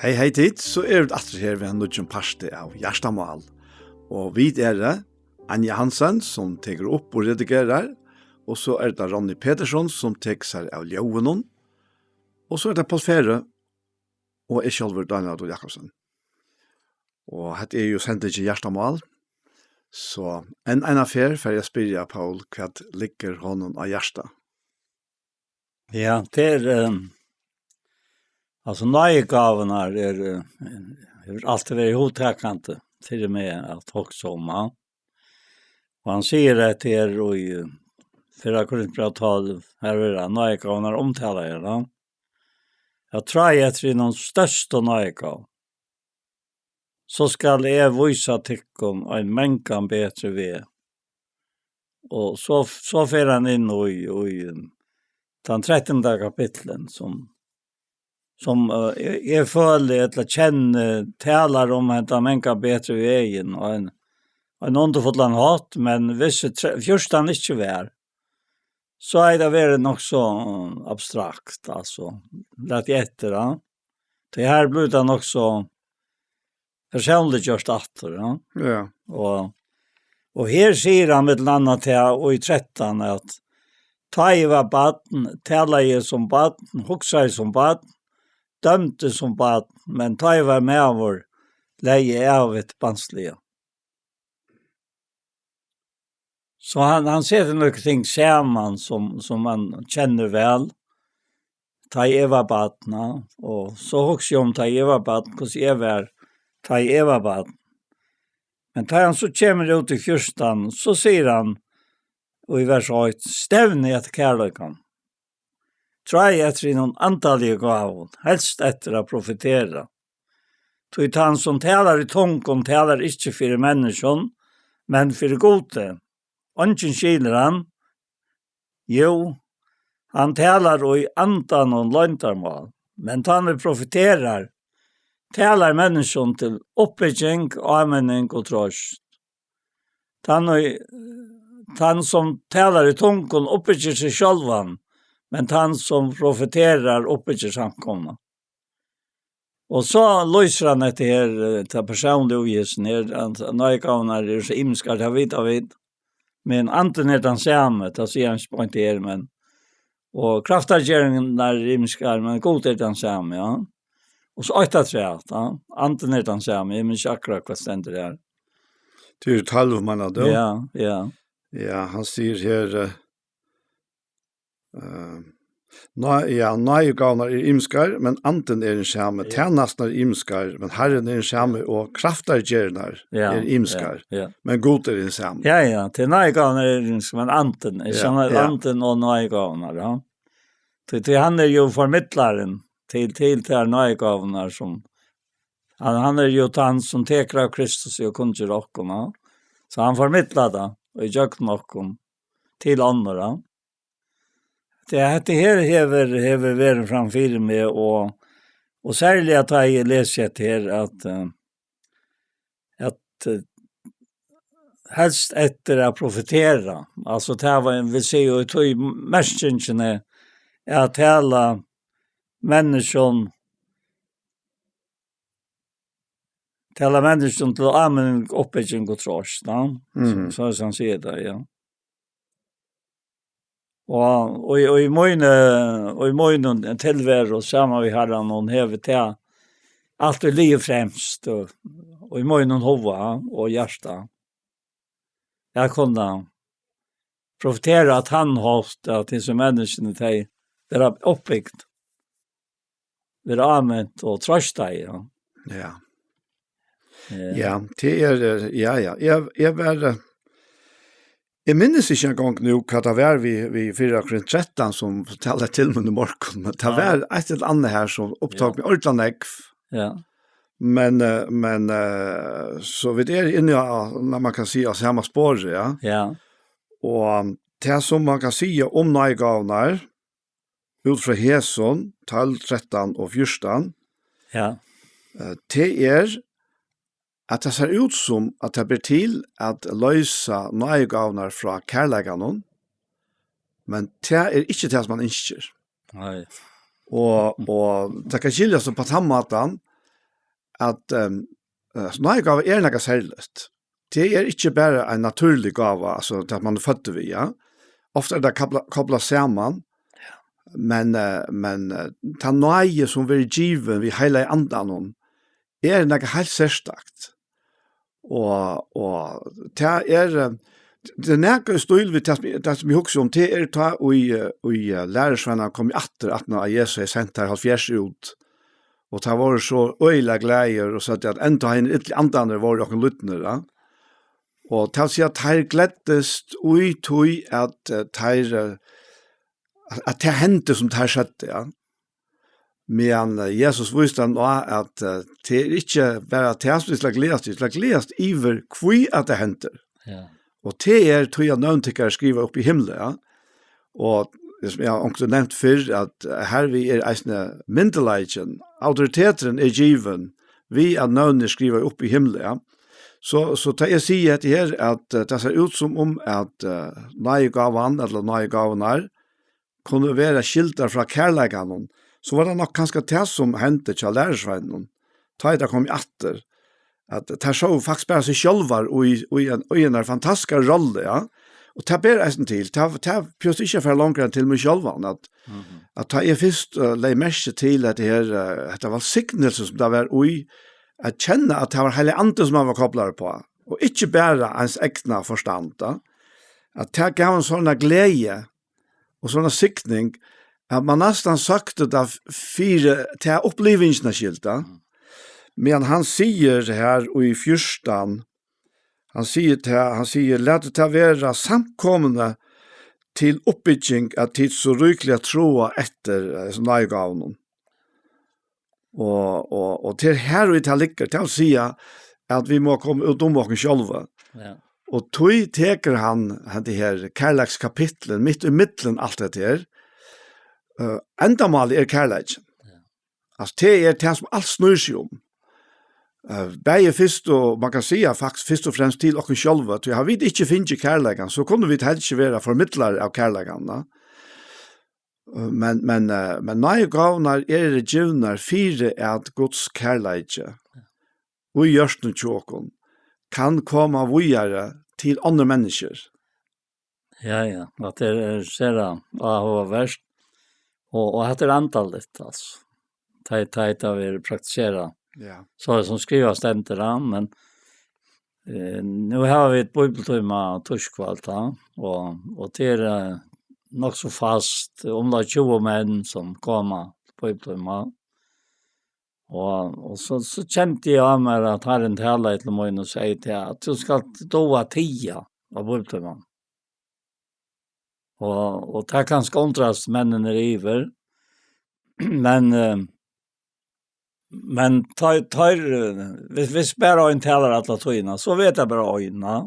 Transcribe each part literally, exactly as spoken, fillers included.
Hey, hey tit, so eru vit aftur her við ein nýggjum parti av Hjartamál. Og vit eru Anja Hansen, sum tekur upp og redigerar, og so er tað Ronny Petersson, sum tekur sær av ljóðinum, og so er tað Poul Færø og eg sjálvur, Daniel Adolf Jakobsen. Og hetta er jo sendingin Hjartamál. So enn eina ferð fari eg at spyrja Poul, hvat liggur honum á hjarta? Ja, tað er, ehm, altso, náðigávurnar er, eh, hevur altíð verið hugtakandi fyri meg at hugsa um, ja. Og hann sigur at tað er í, eh, fyrra Korintbræv tólv, her verða náðigávurnar umtalaðar, ja. At tráa eftir hinum størstu náðigávu, so skal eg vísa tykkum ein mangan betri veg. Og so, so fer hann inn í, í, um, tann trettanda kapitlin, sum, sum, eh, eg, eg føli ella kenni talar um henda mangan betri vegin, og ein, ein undurfullan hátt, men hvis tre-, fjúrtan ikki var, so hevði tað verið nokk so, um, abstrakt, altso, lat eftir, ja. Tí her blívur tað nokk so persónliggjørt aftur, ja. Ja. Og, og her sigur hann millum annað tað í trettan, at tá eg var barn, talaði eg sum barn, hugsaði sum barn, dømdi sum barn, men tá eg var maður, legði eg av hitt barnsliga. So hann, hann setir nøkur ting saman sum, sum hann kennir væl. Tá eg var barn, ja, og so hugsi eg um, tá eg var barn, hvussu eg var, tá eg var barn. Men tá hann so kemur út í fjúrtan, so sigur hann í vers eitt: "Stevnið eftir kærleikan. Tráið eftir hinum andaligu gávum, helst eftir at profetera. Tí tann, sum talar í tungum, talar ikki fyri menniskjum, men fyri Gudi. Eingin skilur hann. Jú, hann talar í andanum loyndarmál, men tann, ið profeterar, talar menniskjum til uppbygging, áminning og trøst. Tann, ið, tann, sum talar í tungum, uppbyggir seg sjálvan, men tann, sum profeterar, uppbyggir samkomuna." Og so lýsir hann hetta her, eh, tað persónliga í hesum her, at náðigávurnar eru so ymiskar, tað vita vit. Men andin er tann sami, tað sigur hann ikki beint her, men, og kraftargeringarnar eru ymiskar, men Gud er tann sami, ja. Og so eitt afturat, ja. Andin er tann sami, eg minnist ikki akkurát hvat stendur her. Tað er tólv, meina tú? Ja, ja. Ja, hann sigur her, eh, Eh, ná-, ja, náðigávurnar eru ymiskar, men andin er hin sami. Ja. Tænasturnar eru ymiskar, men Harrin er hin sami, og kraftargerðirnar eru ymiskar, ja, ja, men Gud er hin sami. Ja, ja, tí náðigávurnar eru ymiskar, men andin, ja, sami, ja, andin og náðigávurnar, ja. Tí, tí hann er jú formidlarin til, til tær náðigávurnar sum, hann, hann er jú tann sum tekur av Kristus og kunngjør okkum, ja. So hann formidlar tað, og í gjøgnum okkum, til onnur, ja. Tað, hetta her hevur, hevur verið framfyri meg, og, og serliga tá eg lesi hetta her, at, eh, at, eh, helst eftir at profetera. Altso, tað var, vil siga, í tí merkingini at tala menniskjum, tala menniskjum til áminning, uppbygging og trøst, ja. Mhm. So, so sum hann sigur tað, ja. Og, og, og í míni, og í mínum tilveru saman við Harranum, hon hevur tað altíð ligið fremst, og, og í mínum huga og hjarta. Eg kunni profetera á tann hátt, at hesi menniskjuni, tey verða uppbygd, verða ámint og trøstað, ja. Ja. Eh. Ja, tað er, eh, ja, ja. Eg, eg var, eh, eg minnist ikki eingong nú, hvat tað var við, við fyrra Korint trettan, sum talaði til mín í morgun, men tað, ja, var eitt ella annað her, sum upptók, ja, meg ordiliga nógv. Ja. Men, eh, men, eh, so vit eru inni á, man kann siga, á sama spori, ja. Ja. Og tað, sum man kann siga um náðigávurnar, út frá hesum, tólv, trettan og fjúrtan, ja, eh, tað er, at tað sær út sum, at tað ber til at loysa náðigávurnar frá kærleikanum, men tað er ikki tað, sum man ynskir. Nei. Og, og tað kann skiljast upp á tann mátan, at, ehm, eh, náðigáva er nakað serligt. Tað er ikki bara ein natúrlig gáva, altso, tað at man er føddur við, ja. Ofta er tað kopla-, koplað saman, men, eh, men, eh, tað náði sum verður givið við Heilaga Andanum, er nakað heilt serstakt. Og, og tað er, eh, tað er nakað í stíl við tað sum, tað sum eg hugsi um, tað er tá í, eh, í, eh, lærisveinarnir komu aftur, aftan á at Jesus hevði sent teir hálvfjerðs út. Og teir vóru so øgiliga glaðir og søgdu at enntá hinir illu andarnir vóru okkum lydnir, ja. Og tað vil siga at teir gleddust í tí at, eh, teir, eh, at, at tað hendi sum teir søgdu, ja. Men, eh, Jesus vísti hann á at, eh, tað er ikki bara tað sum vit skulu gleðast yvir, vit skulu gleðast yvir hví at tað hendir. Ja. Og tað er tí at nøvn tykkara skrivað upp í himli, ja. Og sum eg havi onkuntíð nevnt fyrr, at hervið er eisini myndugleikin, autoriteturin er givin við at nøvn er skrivað upp í himli, ja. So, so tá eg sigi hetta her, at, eh, tað sær út sum um at, eh, náðigávan, ella náðigávurnar, kunnu vera skildar frá kærleikanum, so var tað nokk kanska tað sum hendi hjá lærisveinunum, tá ið teir komu aftur, at teir sóu faktiskt bara seg sjálvar í, í ein, í einari fantastiskari rollu, ja. Og tað ber eisini til, tað, tað behøvist ikki at fara longri enn til meg sjálvan, at, Mhm. at tá eg fyrst, eh, legði merki til at her, eh, hetta var signilsi sum tað var í, at kenna at tað var Heilagi Andi sum hann var koplaður uppá, og ikki bara eins egna forstand, ja. At tað gav ein sånn gleði, og sånn signing, at man næstan søkti tað f-, fyri ta upplivingina skilda. Mm. Men hann sigur her í fjúrtan, hann sigur ta, hann sigur, "Latið tað vera samkomuna til uppbygging, at tit so ríkliga tráa eftir, eh, hesum náðigávunum." Og, og, og til her, og tað liggur, tað vil siga at vit má koma út um okkum sjálva. Ja. Og tí tekur hann hetta her kærleikskapitlið mitt í millum alt hetta her. Eh, endamálið er kærleikin. Ja. Altso, tað er tað sum alt snýr seg um. Eh, bæði fyrst og, man kann siga faktiskt fyrst og fremst til okkum sjálva, tí hava vit ikki fingið kærleikan, so kunnu vit helst ikki vera formidlarar av kærleikanum, ja. Eh, men, men, eh, men náðigávurnar eru givnar fyri at Guds kærleiki í hjørtunum hjá okkum kann koma víðari til onnur menniskju. Ja, ja, at tað er, er sera áhugavert. Og, og at tað er andaligt, altso. Tá, tá, tá vit praktisera. Ja. So er sum skrivað stendur, ja, men, eh, nú hava vit bíbliutíma týskvøld, ja, og, og tað er, eh, nokk so fast, umleið tjúgu menn sum koma til bíbliutíma. Og, og so, so kendi eg á mær at Harrin talaði til mín og segði til at tú skalt duga at tiga á bíbliutímanum. Og, og tað kanska undrast menninir yvir. Men, eh, men tá, tá, eh, hvis, hvis bara ein talar alla tíðina, so veit tað bara ein, ja.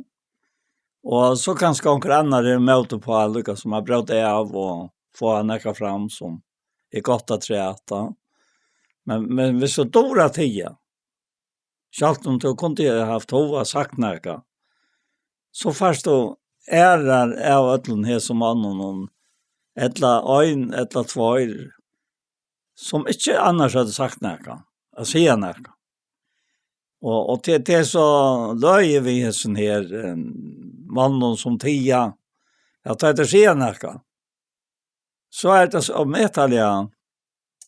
Og so kanska onkur annar er móti uppá, líka sum at bróta av og fáa nakað fram sum er gott at træta. Men, men hvis tú dugir at tiga, sjálvt um tú kundi havt hug at sagt nakað, so fært tú ærar av øllum hesum monnunum, ella ein, ella tveir, sum ikki annars høvdu sagt nakað, at siga nakað. Og, og til, til so løgið við hesum her, eh, monnum sum tiga, at tá teir siga nakað, so er tað so ómetaliga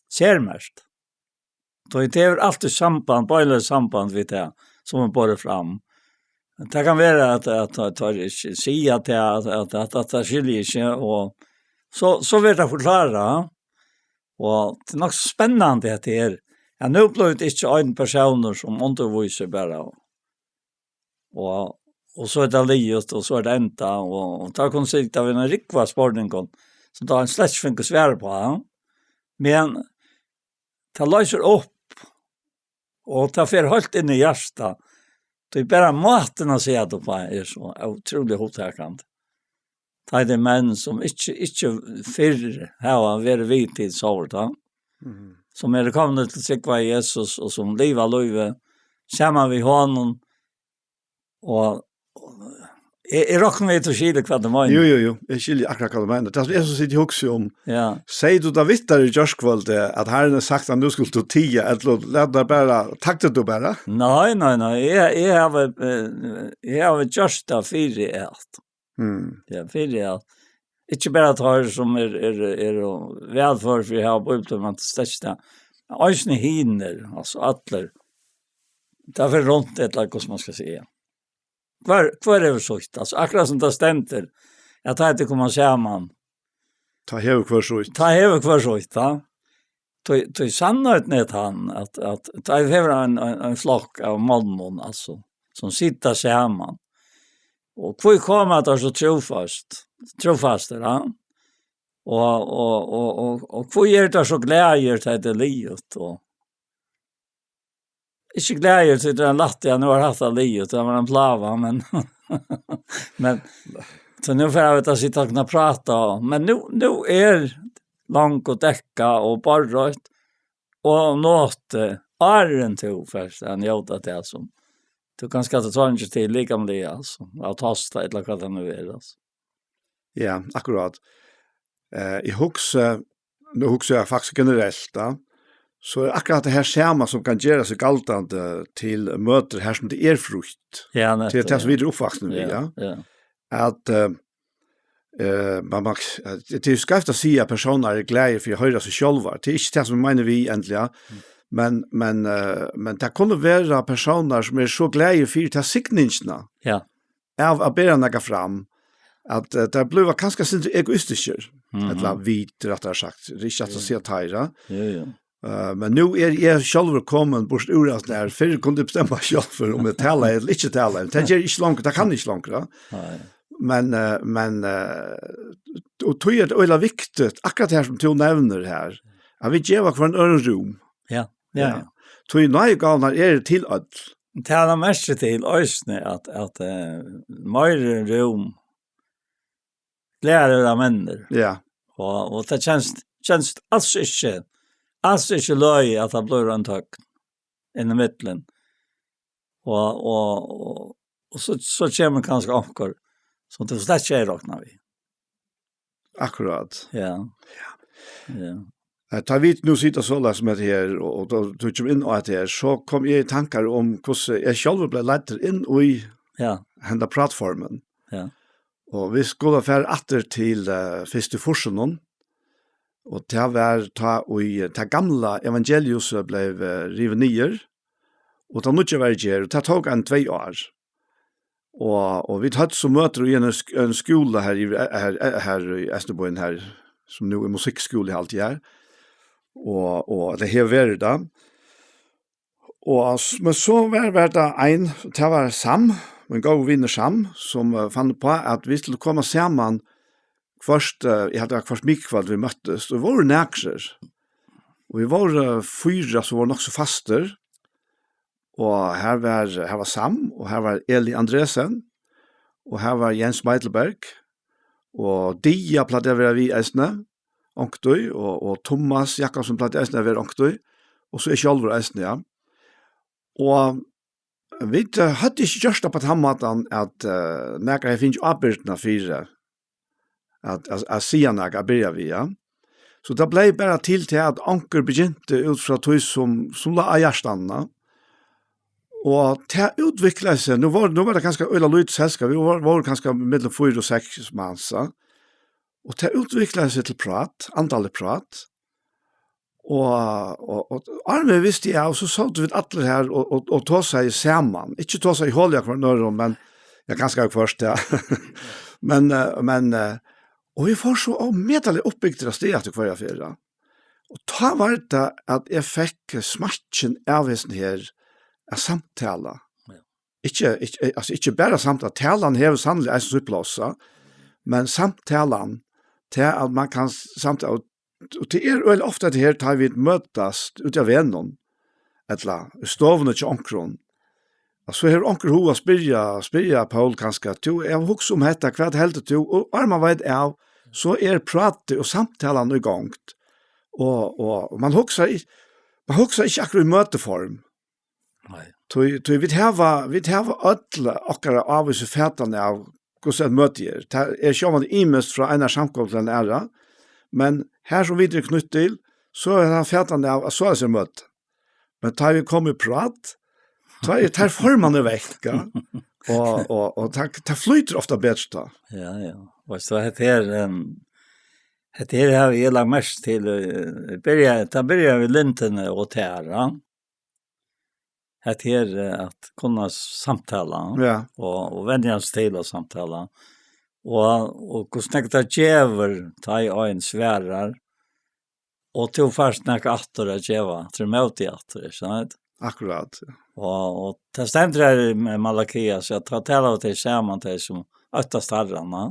sermerkt. Tí tað hevur altíð samband, beinleiðis samband við tað, sum er borið fram. Tað kann vera at, at, at teir ikki siga tað, at, at, at, at tað skilji ikki, og so, so verður tað forklárað. Og tað er nokk so spennandi at tað er, ja, nú blívur tað ikki ein persónur sum undirvísir bara, og, og so er tað liðugt, og so er tað enda, og, og tá kunnu sita við ein rúgvu av spurningum, sum tá ein slett ikki fingur svar uppá, ja. Men tað loysir upp, og tað fer heilt inn í hjartað. Tí bara mátin at siga tað uppá er so ótrúliga hugtakandi. Tá er tað menn, sum ikki, ikki fyrr hava verið við til sovt, tá. Mhm. Sum eru komnir til trúgv á Jesus, og sum liva lívið saman við honum, og, og Eg, eg rokni við, at tú skilir, hvat eg meini. Jú, jú, jú, eg skilji akkurát, hvat tú meinar. Tað er sum eg siti og hugsi um. Ja. Segði tú tað við teir í gjárkvøldið, at Harrin hevði sagt, at nú skuldi tú tiga, ella lat tær bara, tagdi tú bara? Nei, nei, nei, eg, eg havi, eh, eg havi gjørt tað fyri at. Mm. Ja, fyri at. Ikki bara teir sum er, er, er væl før fyri at hava bíbliu, men til størsta. Eisini hinir, altso allir. Tað fer runt, ella hvat man skal siga. Hvør, hvør hevur sítt? Altso, akkurát sum tað stendur, at tá ið tit koma saman, tá hevur hvør sítt. Tá hevur hvør sítt, tá. Tí, tí sannheitin er tann, at, at tá ið hevur ein, ein, ein flokk av monnum, altso, sum sita saman. Og hví koma teir so trúfast, trúfastir, ja? Og, og, og, og, og hví eru teir so glaðir, tá tað er liðugt, og ikki glaðir, tí tað er ein lætti, ja, nú er hatta liðugt, tað var ein plága, men, men, so nú fara vit at sita og kunna práta, men nú, nú er longu dekkað og borðreitt, og notið, áðrenn tú fert at njóta tað sum tú kanska hevur trongt til likamliga, altso, av tosta, ella hvat tað nú er, altso. Ja, akkurát. Eh, eg hugsi, nú hugsi eg faktiskt generelt, da, so er akkurát tað her sama sum kann gera seg galdandi til møtir her sum tað er frítt. Ja, nettupp, tað er tað sum vit eru uppvaksin við, ja, ja. At, eh, eh, man, man, tað er skeivt at siga at persónar eru glaðir fyri at hoyra seg sjálvar. Tað er ikki tað sum eg meini við endiliga. Mm. Men, men, eh, men tað kunnu vera persónar sum eru so glaðir fyri ta signingina. Ja. Av at bera nakað fram, at, eh, teir blíva kanska eitt sindur egoistiskir, mhm, ella vit, rættari sagt, tað er ikki at siga teir, ja. Ja, ja. Eh, men nú er eg sjálvur komin burtur úr at nær fyrr kundi eg bestemma sjálvur um eg talaði ella ikki talaði. Tað ger eg ikki longur, tað kann eg ikki longur, ja. Nei. Men, eh, men, eh, og tí er tað øgiliga viktigt, akkurát tað her sum tú nevnir her, at vit geva hvørjum øðrum rúm. Ja, ja, ja. Tí náðigávurnar eru til øll. Tað er merki til eisini, at, at, eh, meiri rúm gleðir eru menn. Ja. Og, og tað kennist, kennist als ikki, als ikki løgið, at tað blívur ein tøgn inn í millum. Og, og, og, og so, so kemur kanska onkur, sum tú slett ikki hevði roknað við. Akkurát. Ja. Ja. Eh, tá vit nú sita soleiðis sum hetta her, og, og tá tú kemur inn á hetta her, so kom eg í tankar um hvussu eg sjálvur bleiv leiddur inn í, ja, henda platformin. Ja. Og vit skulu fara aftur til, eh, fyrst í fýrsunum, og tað var tá ið tað gamla evangeliushúsið bleiv, eh, rivið niður, og tað nýggja var í gerð, og tað tók ein tvey ár. Og, og vit høvdu so møtir í ein sk-, ein skúla her í, her, her í Eysturbýnum her, sum nú er musikkskúli, haldi eg her. Og, og tað hevur verið tað. Og s-, men so var, var tað ein, tað var Sam, mín góði vinur Sam, sum, eh, fann uppá, at vit skuldu koma saman hvørt, eh, eg haldi, tað var hvørt mikukvøld vit møttust, og vóru nakrir. Og vit vóru fýra, sum vóru nokk so fastir. Og her var, her var Sam, og her var Eli Andresen, og her var Jens Meidelberg, og Dia plagdi at vera við eisini, onkuntíð, og, og Thomas Jakobsen plagdi eisini at vera onkuntíð, og so eg sjálvur eisini, ja. Og vit, eh, høvdu ikki gjørt tað á tann mátan, at, eh, nakar hevði fingið ábyrgdina fyri at, at, at siga nakað, at byrja við, ja. So tað bleiv bara til tað, at onkur begynti út frá tí, sum, sum lá á hjartanum, ja. Og tað útviklaði seg, nú var, nú var tað kanska øgiliga lítið selskap, vit vóru, vóru kanska millum fýra og seks mans, ja. Og tað útviklaði seg til prát, andaligt prát. Og, og, og áðrenn vit vistu av, so sótu vit allir her og, og, og tosaðu saman. Ikki tosaðu í hol á hvørjum øðrum, men, ja, kanska av hvørt, ja. Men, eh, men, eh, og vit fóru so ómetaliga uppbygdir av stað aftur hvørja ferð, ja. Og tá var tað, at eg fekk smakkin av hesum her, at samtala. Ja. Ikki, ikki, altso, ikki bara samtala, talan hevur sanniliga eisini sítt pláss, ja. Men samtalan, tað at man kann s-, samtala, og, og tað er øgiliga ofta, at tað her, tá vit møtast úti á vegnum, ella í stovuni hjá onkrum, og so hevur onkur hug at spyrja, spyrja Poul kanska, "Tú, eg havi hugsað um hetta, hvat heldur tú?" Og áðrenn man veit av, so er prátið og samtalan í gongd. Og, og man hugsar ikki, man hugsar ikki akkurát í møtiform. Nei. Tí, tí vit hava, vit hava øll okkara ávísu fatan av hvussu eitt møti er. Tað er sjálvandi ymiskt frá einari samkomu til eina aðra, men har sum vit eru knýtt til, so er hann fatan av, at so er møti. Men tá vit koma í prát, tá er, tá er formanin vekk, ja. Og, og, og tá, tá flýtur ofta betri tá. Ja, ja. Veitst tú, hetta her, ehm, hetta her havi eg lagt merki til, eh, byrja, tá byrja við lindini og tær, ja. Hetta her, eh, at kunna samtala, ja, og, og venja seg til at samtala. Og, og hvussu nógv tað gevur, tá ið ein svarar, og tú fært nakað aftur at geva, til móti aftur, ikki sant? Akkurát, ja. Og, og tað stendur her í Malakias, at tá tala við tey saman, tey sum óttast Harran, ja.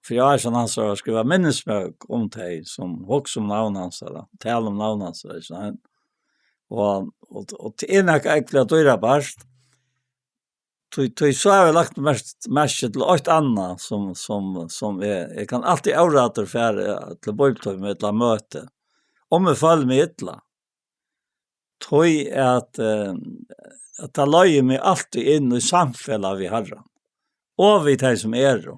Fyri Ása hansara at skriva minnisbók um tey, sum hugsa um navn hansara, tala um navn hansara, ikki sant? Og, og, og tað er nakað ógvuliga dýrabært, tí, tí so havi eg lagt merk-, merki til eitt annað, sum, sum, sum eg, eg kann altíð órættur fara til bíbliutíma ella møti, um eg føli meg illa. Tí at, eh, at tað leiðir meg altíð inn í samfelag við Harran, og við tey sum eru.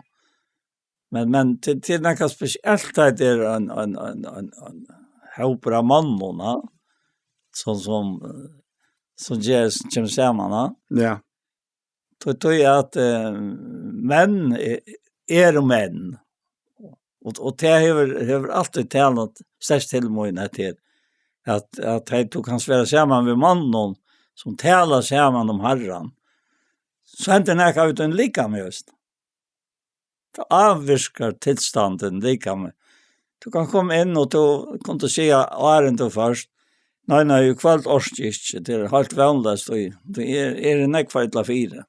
Men, men til, til nakað spesielt, tá tað er ein, ein, ein, ein, ein hópur av monnum, ja, sum, sum, eh, sum ger, kemur saman, ja. Ja. Tí, tí at, eh, menn e-, eru menn. Og, og tað hevur, hevur altíð talað sterkt til mín, at her, at, at hey, tú kanst vera saman við monnum, sum tala saman um Harran. So hendir nakað við tín likam, veitst. Tað ávirkar tilstandin, likamið. Tú kanst koma inn og tú kanst siga, áðrenn tú fært: "Nei, nei, í kvøld orki eg ikki, tað er heilt vónleyst, og tað er, er nógv for illa fyri."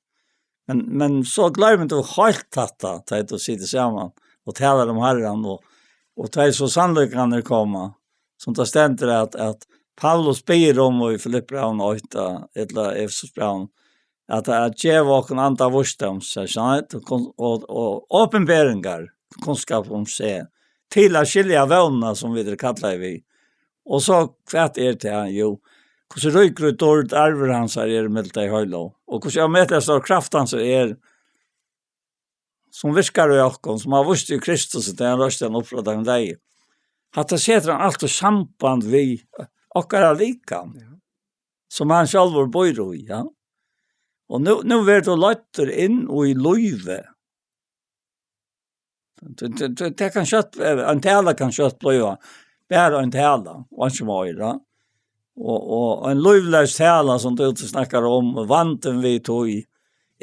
Men, men so gloymir tú heilt hatta, tá tú situr saman og talar um Harran, og, og tá so sannleikarnir koma, sum tað stendur at, at Paulus biður um í Filippibrævinum átta, ella Efesusbrævinum, at, at geva okkum anda vísdóms, ikki sant? Og kun-, og, og opinberingar, kunnskap um seg, til at skilja vónina sum vit eru kallaðir við. Og so, hvat er tað? Jú, hvussu ríkur í dýrd arvur hansara er millum tey heilagu, og hvussu ómetaliga stór kraft hansara er, sum virkar í okkum, sum hann vísti í Kristus, tá hann reisti hann upp frá teimum deyðu. Hatta setur hann alt í samband við okkara likam, ja, sum hann sjálvur býr í, ja. Og nú, nú verður tú leiddur inn í lívið. Tað, tað, tað, tað kann skjótt, ein tala kann skjótt blíva bara ein tala, og ikki meira. Og, og ein lívleys tala, sum tú snakkar um, vandin við tí,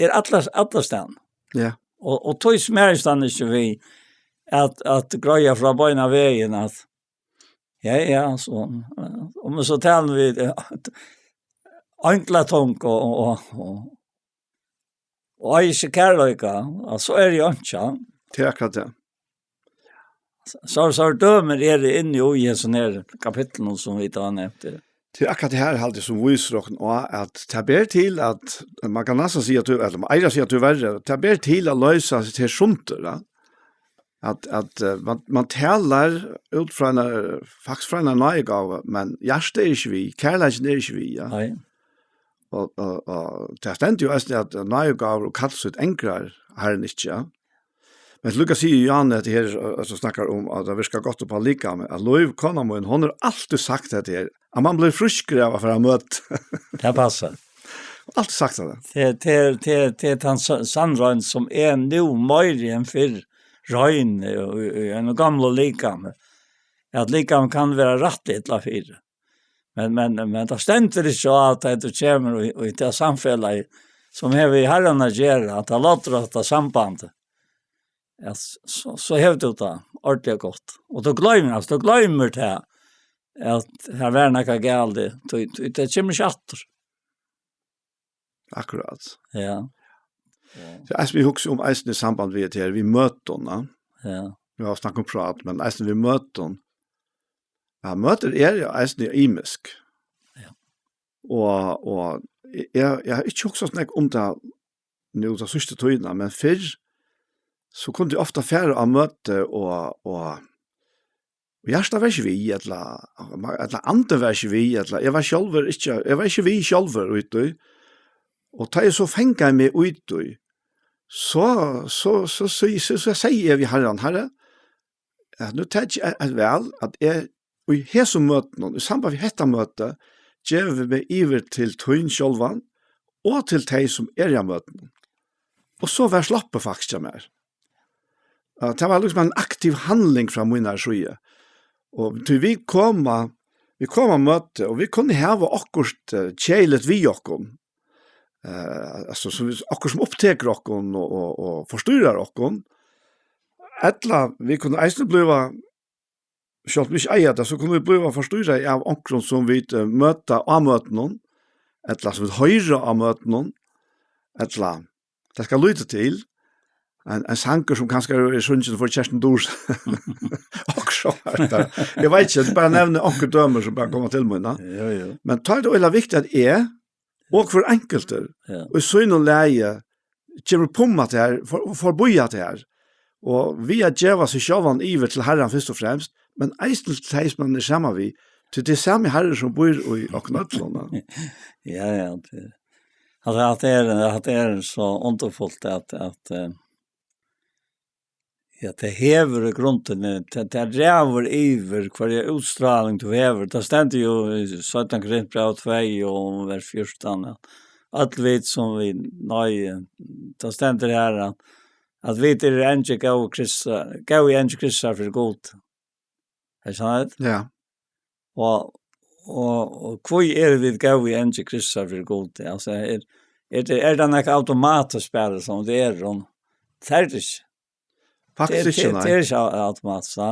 er alla, allastaðni. Ja. Og, og tí smærist hann ikki við at, at greiða frá beinanvegin, at, ja, ja, so, um so talar vit, ja, einglatung og, og, og, og eiga ikki kærleika, og so er eg einki. Tað er akkurát tað. So, so dømir eru inni í hesum her kapitlunum, sum vit hava nevnt her. Tað er akkurát tað her, haldi eg, sum vísir okkum á, at tað ber til at, man kann næstan siga, at tú, ella man eigur at siga, at tú verri, tað ber til at loysa seg til sundur, ja. At, at, eh, man, man talar út frá eina, faktiskt frá eina náðigávu, men hjartað er ikki við, kærleikin er ikki við, ja. Nei. Og, og, og tað stendur jú eisini, at náðigávur og kall sítt angrar Harrin ikki, ja. Men líka sigur Johan hetta her, eh, sum snakkar um at tað virkar gott upp á likamið, at Lív, kona mín, hon hevur altíð sagt hetta her, at man blívur frískur av at fara á møti. Tað passar. Altíð sagt hetta. Tað, tað, tað, tað er tann sa-, sannroynd, sum er nú meiri enn fyrr, roynd í, í, í einum gamlum likami, at likamið kann vera rættiliga illa fyri. Men, men, men tað stendur ikki á, at tú kemur í, í tað samfelagið, sum hevur við Harran at gera, at tað ládrar hetta sambandið, at s-, so, so hevur tú tað ordiliga gott. Og tú gloymir, altso, tú gloymir tað, at her var nakað galið, tí, tí tað kemur ikki aftur. Akkurát. Ja. Ja. So, altso, vit hugsa um eisini í samband við hetta her, við møtum, ja. Ja. Vit hava snakkað um prát, men eisini við møtum. Ja, møti eru jú eisini ymisk. Ja. Og, og eg, eg, eg havi ikki hugsað so nógv um tað nú ta síðstu tíðina, men fyrr, so kundi eg ofta fara á møti og, og, og hjartað var ikki við, ella, ella andin var ikki við, ella eg var sjálvur ikki, eg var ikki við sjálvur úti. Og tá eg so fangaði meg úti, So, so, so, so, so, so sigi eg við Harran: Harri, at nú taki eg eitt val, at eg í hesum møtunum, í samband við hetta møtið, gevi meg yvir til tín sjálvan og til tey, sum eru á møtunum. Og so var sloppið faktiskt hjá mær. Ja, tað var líkasum ein aktiv handling frá mínari síðu. Og tí vit koma, vit koma á møti, og vit kunnu hava okkurt, eh, keðiligt við okkum. Eh, altso, sum vit, okkurt sum upptekur okkum og, og, og forstyrrar okkum. Ella vit kunnu eisini blíva, sjálvt um vit ikki eiga tað, so kunnu vit blíva forstyrrað av onkrum sum vit, eh, møta á møtunum, ella sum vit hoyra á møtunum, ella tað skal lítið til. Ein, ein sangur sum kanska er sungin fyri Kerstin Durs. Okkurt sovorðið. Eg veit ikki, eg bara nevni onkur dømi sum bara koma til mín, ja. Jo, jo. Men tá er tað øgiliga viktigt at eg, og hvør einkultur, Ja. í sínum lagi, kemur upp um at tað her, for, forbi at tað her. Og við at geva seg sjálvan yvir til Harran fyrst og fremst, men eisini til tey sum hann er saman við, tí tað er sami Harri sum býr í okkum øllum, ja. Ja, ja, tað, altso, at tað er, at tað er so undurfult at, at, eh, ja, tað hevur í grundini, tað, tað ræður yvir, hvørja útstráling tú hevur. Tað stendur jú í seinna Korintbræv tvey og vers fjúrtan, at øll vit sum vit, nei, tað stendur her, at, at vit eru eingir góðir Kristar, góðir eingir Kristar fyri Gud. Er tað sannheit? Ja. Og, og, og hví eru vit góðir eingir Kristar fyri Gud? Altso, er, er tað, er tað nakað automatiskt bara sum tað er, og tað er tað ikki. Faktiskt Tað er, ikki, tað, nei. tað er ikki au-, automatiskt, ja.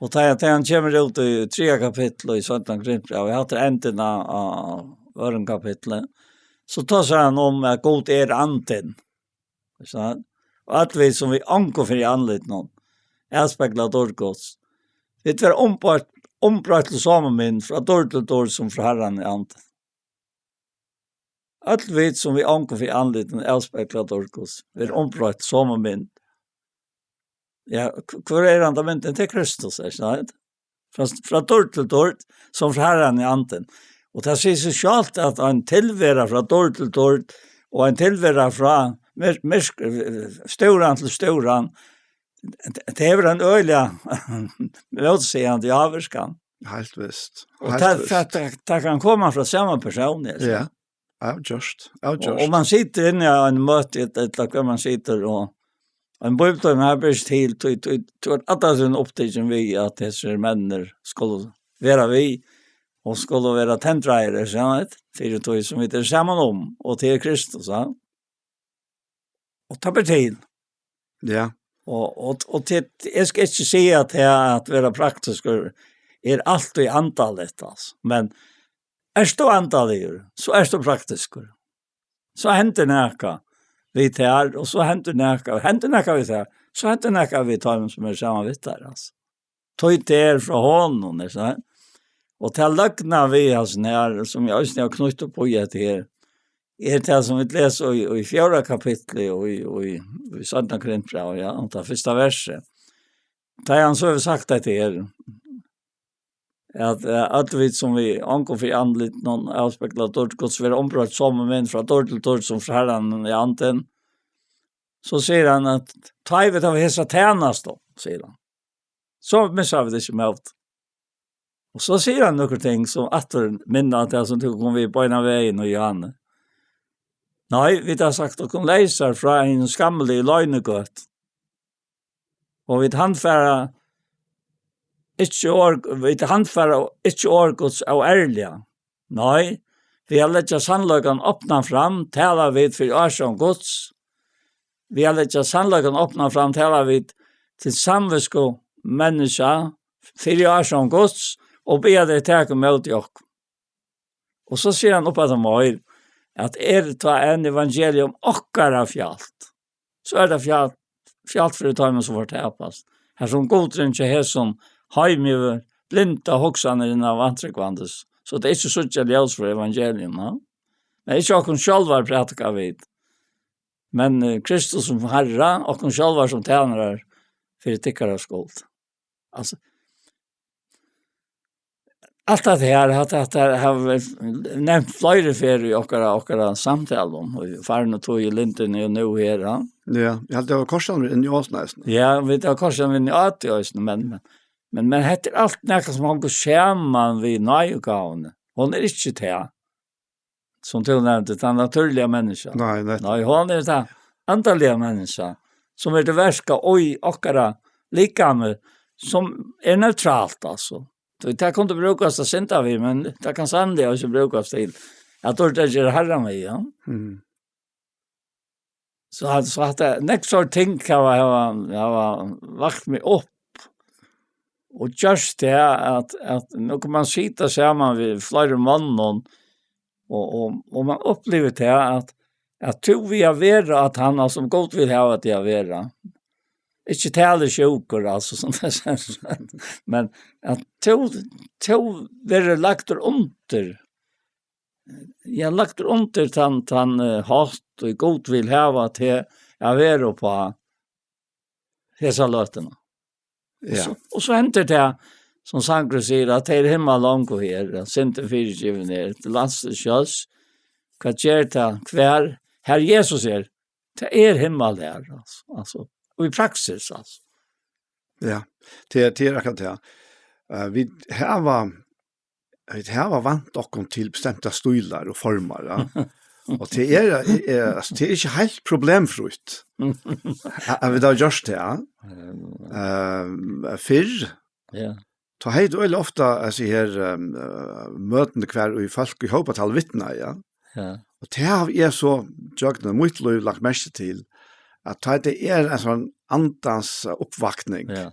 Og tá, tá hann kemur út í triðja kapitli í seinna Korintbræv, og eg havi endin á, á øðrum kapitli, so tosar hann um at Gud er andin. Ikki sant? Og øll vit sum vit anga fyri andlitinum, avspegla dýrd Guds. Vit verða umbroytt, umbroytt til somu mynd frá dýrd til dýrd sum frá Harranum er andin. Øll vit sum vit anga fyri andlitinum, avspegla dýrd Guds, verða umbroytt til somu mynd. Ja, h-, hvør er handa myndin? Tað er Kristus, ikki sant? Frá, frá dýrd til dýrd, sum frá Harranum er andin. Og tað sigur seg sjálvt, at ein tilvera frá dýrd til dýrd, og ein tilvera frá myrk-, myrk-, eh, stóran til stóran, tað hevur ein øgiliga mótsigandi ávirkan. Heilt vist. Og Heilt tað, vist. tað, tað, tað kann koma frá sama persóni, altso. Ja, avgjørt, Og, avgjørt. og man situr inni á ein møti, et-, ella hvar man situr, og ein bíbliutími her ber ikki til, tí, tí, tú ert alla tíðina upptikin við, at hesir menninir skulu vera við, og skulu vera tendraðir, er sant, fyri tí sum vit eru saman um, og til Kristus, ja. Og tað ber til. Ja. Og, og, og til, eg skal ikki siga at tað at vera praktiskur er altíð andaligt, altso. Men ert tú andaligur, so ert tú praktiskur. So hendir nakað við tær, og so hendir nakað, hendir nakað við tær, so hendir nakað við teimum sum eru saman við tær, altso. Tí tað er frá honum, er sant? Og tað løgna við hasum her, sum eg eisini havi knýtt upp í hetta her, er tað sum vit lesa í, í fjórða kapitli og í, í, í seinna Korintbrævi, ja, og tað fyrsta versi. Tá hann so hevur sagt hetta her, at, eh, øll vit sum vit anga fyri andlitinum, avspegla dýrd Guds, verða umbroytt somu mynd frá dýrd til dýrd sum frá Harranum er andin, so sigur hann at tá vit hava hesa tænastu, sigur hann, so missa vit ikki mót. Og so sigur hann nøkur ting sum aftur minna á tað sum tú kom við beinan vegin í Jóhannes. Nei, vit hava sagt okkum leysar frá einum skammiligum loynigøti. Og vit handfara ikki orð, vit handfara ikki orð Guds óærliga. Nei, við at leggja sannleikan opnan fram, tala vit fyri ásjón Guds. Við at leggja sannleikan opnan fram, tala vit til samvitsku menniskja, fyri ásjón Guds, og biðja tey taka ímóti okkum. Og so sigur hann upp at hann meir, at er tá enn evangelium okkara fjalt, so er tað fjalt, fjalt fyri teimum sum fortapast. Har sum gudurin hjá hesum heimi hevur blinda hugsanirnar av vantrúgvandi, so tey ikki síggja ljós fyri evangelium, ja. Men ikki okkum sjálvar prædika vit, men, eh, Kristus sum Harra, okkum sjálvar sum tænarar fyri tykkara skuld. Altso, alt hetta her, at, at her hava vit nevnt fleiri ferðir í okkara, okkara samtalum, og í Farin og Tíð, í Lindini og nú her, ja. Ja, eg helt, det var korsarnir inni í Åsnes. Ja, vit hava korsarnir inni í Åsnes, men, men, men, men hetta er alt nakað sum hongur saman við náðugávuni. Hon er ikki tað, sum tú nevndi, tað natúrliga menniskja. Nei, nettopp. Nei, hon er tað andaliga menniskja, sum er til verka í okkara likami, sum er neutralt, altso. Tí tað kundi brúkast at synda við, men tað kann sanniliga ikki brúkast til at orda ger harran við, ja. Mm. So at, so at tað, nógv sort ting hava, hava, hava vakt meg upp. Og just det at, at nú kann man sita saman við fleiri monnum, og, og, og man upplivir tað at, at tú við at vera at hann, altso, sum Gud vil hava teg at vera. Ikki tala sjúkur, altso, sum tað er, men at tú, tú verður lagdur undir, ja, lagdur undir tann, tann, eh, hátt, og Gud vil hava teg at vera uppá hesa løtuna. Ja. So, og so hendir tað, sum sangurin sigur, at tað er himmal longu her, at syndin fyrigivin er, til lands til sjós. Hvat ger tað? Hvar? Har Jesus er. Tað er himmal her, altso. Altso, og í praksis, altso. Ja, tað er, tað er akkurát tað. Eh, vit hava, vit hava vant okkum til bestemtar stílar og formar, ja. Og tað er, er, altso, tað er ikki heilt problemfrítt. At, at vit hava gjørt tað, ja. Ehm, fyrr, ja. Tá hevði tú øgiliga ofta, altso, her, ehm, eh, møtini hvar ið fólk í hópi tala vitnaðu, ja. Ja. Og tað havi eg so gjøgnum mítt lív lagt merki til, at tá tað er ein sånn andans uppvakning, ja,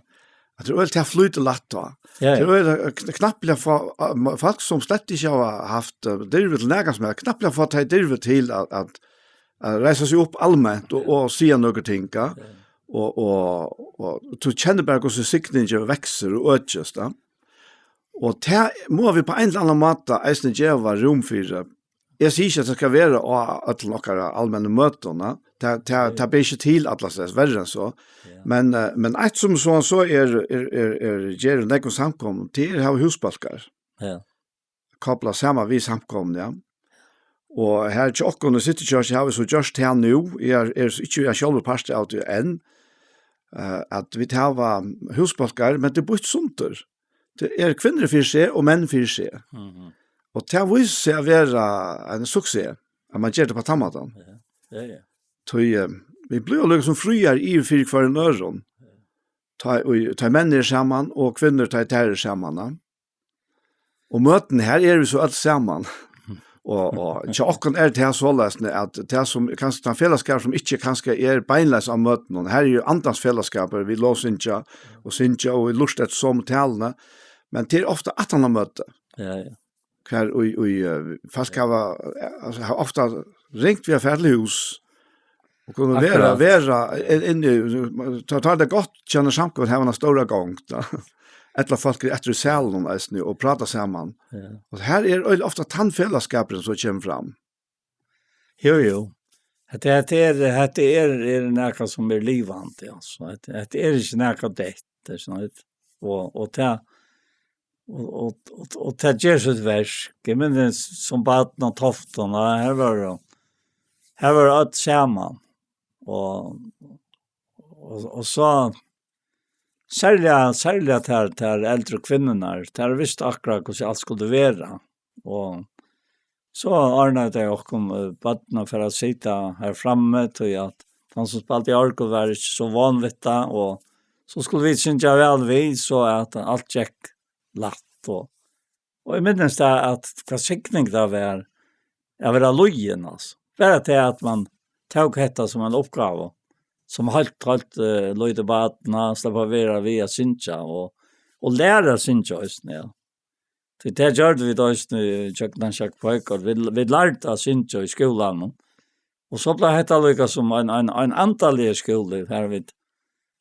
at tað er øgiliga, tað flýtur lætt tá. Ja, ja. Tað er øgiliga kn-, knappliga fá, eh, fólk sum slett ikki hava havt, eh, dirvi til nakað sum helst, knappliga fá tey dirvi til at, at, at reisa seg upp alment og, og siga nøkur ting, ja. Ja. Og, og, og tú kennir bara, hvussu signingin veksur og økist, ja. Og tað mugu vit á ein ella annan máta eisini geva rúm fyri. Eg sigi ikki, at tað skal vera á øllum okkara almennu møtum, ja. Tað, tað, tað ber ikki til allastaðni, verri enn so. Ja. Men, eh, men eitt sum so, so er, er, er, er, ger í nógvum samkomum, tað er at hava húsbólkar. Ja. Kopla saman við samkomuna, ja. Og her hjá okkum í City Church hava vit so gjørt tað nú. Eg er, er ikki sjálvur partur av tí enn, eh, at vit hava húsbólkar, men tað er býtt sundur. Tað er kvinnur fyri seg og menn fyri seg. Mhm. Og tað vísir seg at vera ein suksess, at man ger tað á tann mátan. Ja, ja, ja. Tí, eh, vit blíva líkasum fríari yvir fyri hvørjum øðrum. Ja. Tá ið, tá ið menn eru saman og kvinnur, tá ið tær eru saman, ja. Og møtini, har eru vit so øll saman. Og, og hjá okkum er tað soleiðis, at tað sum kanska tann felagsskapur sum ikki kanska er beinleiðis á møtunum, har er jú andans felagsskapur, vit lovsyngja og syngja og vit lurta eftir somu taluni, men tað er ofta aftan á møti. Ja, ja. Hvar í, í, eh, fólk hava, eh, altso, hava ofta ringt við at fara til hús, og kunnu vera, akkurát, vera inn, inn í, tá, tá er tað gott, kennir samkomuna hava eina stóra gongd, ja. Ella fólk eru aftur í salinum eisini og práta saman. Ja. Og her er øgiliga ofta tann felagsskapurin sum kemur fram. Jú, jú. Hetta, hetta er, hetta er, er nakað sum er livandi, altso. Hetta, hetta er ikki nakað deytt, tað er soleiðis. Og, og tað, og, og, og, og tað ger sítt verk. Eg minnist sum barn á Toftum, og her var, her var øll saman. Og, og, og so, serliga, serliga tær, tær eldru kvinnurnar, tær vistu akkurát, hvussu alt skuldi vera. Og so ordnaðu tey okkum, eh, børn at fara at sita har frammi, tí at tann sum spældi orgul var ikki so von við tað, og so skuldu vit syngja væl við, so at alt gekk lætt, og, og eg minnist tað, at hvat signing tað var at vera lýðin, altso. Bara tað, at man tók hetta sum eina uppgávu, sum heilt, heilt, eh, lítið barn, at sleppa at vera við at syngja og, og læra at syngja eisini, ja. Tí tað gjørdu vit eisini í København Sjakk Pøyker. Vit, vit lærdu at syngja í skúlanum. Og so bleiv hetta líkasum ein, ein, ein andaligur skúli, har vit,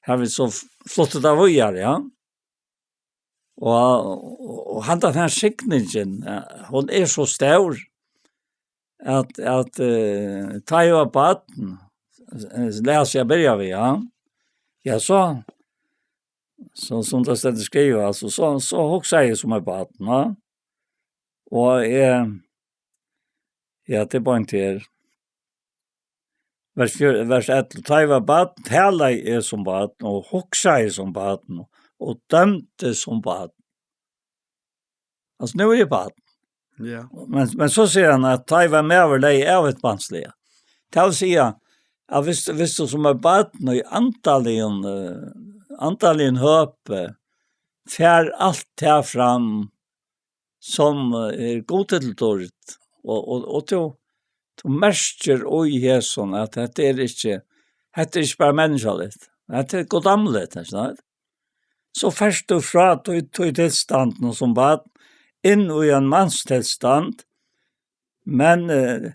har vit so f-, fluttu tað víðari, ja. Og, og, og handan her signingin, ja, hon er so stór, at, at, eh, tá eg var barn, eh, las eg at byrja við, ja. Ja, so, so sum tað stendur skrivað, altso, so, so hugsaði eg sum eitt barn, ja. Og eg, ja, tað er beint her. Vers fjør-, vers ellivu: "Tá eg var barn, talaði eg sum barn, og hugsaði sum barn, og dømdi sum barn." Altso, nú eri eg barn. Ja. Men, men so sigur hann at tá eg var maður, legði eg av hitt barnsliga. Tað vil siga, at viss, viss tú sum er barn í andaligum, eh, andaligum høpi, fær alt tað fram, sum, eh, er Gudi til dýrd, og, og, og tú, tú merkir í hesum, at hetta er ikki, hetta er ikki bara menniskjaligt, hetta er guddómligt, ikki sant? So fert tú frá tí, tí tilstandinum sum barn, inn í ein manstilstand, men, eh,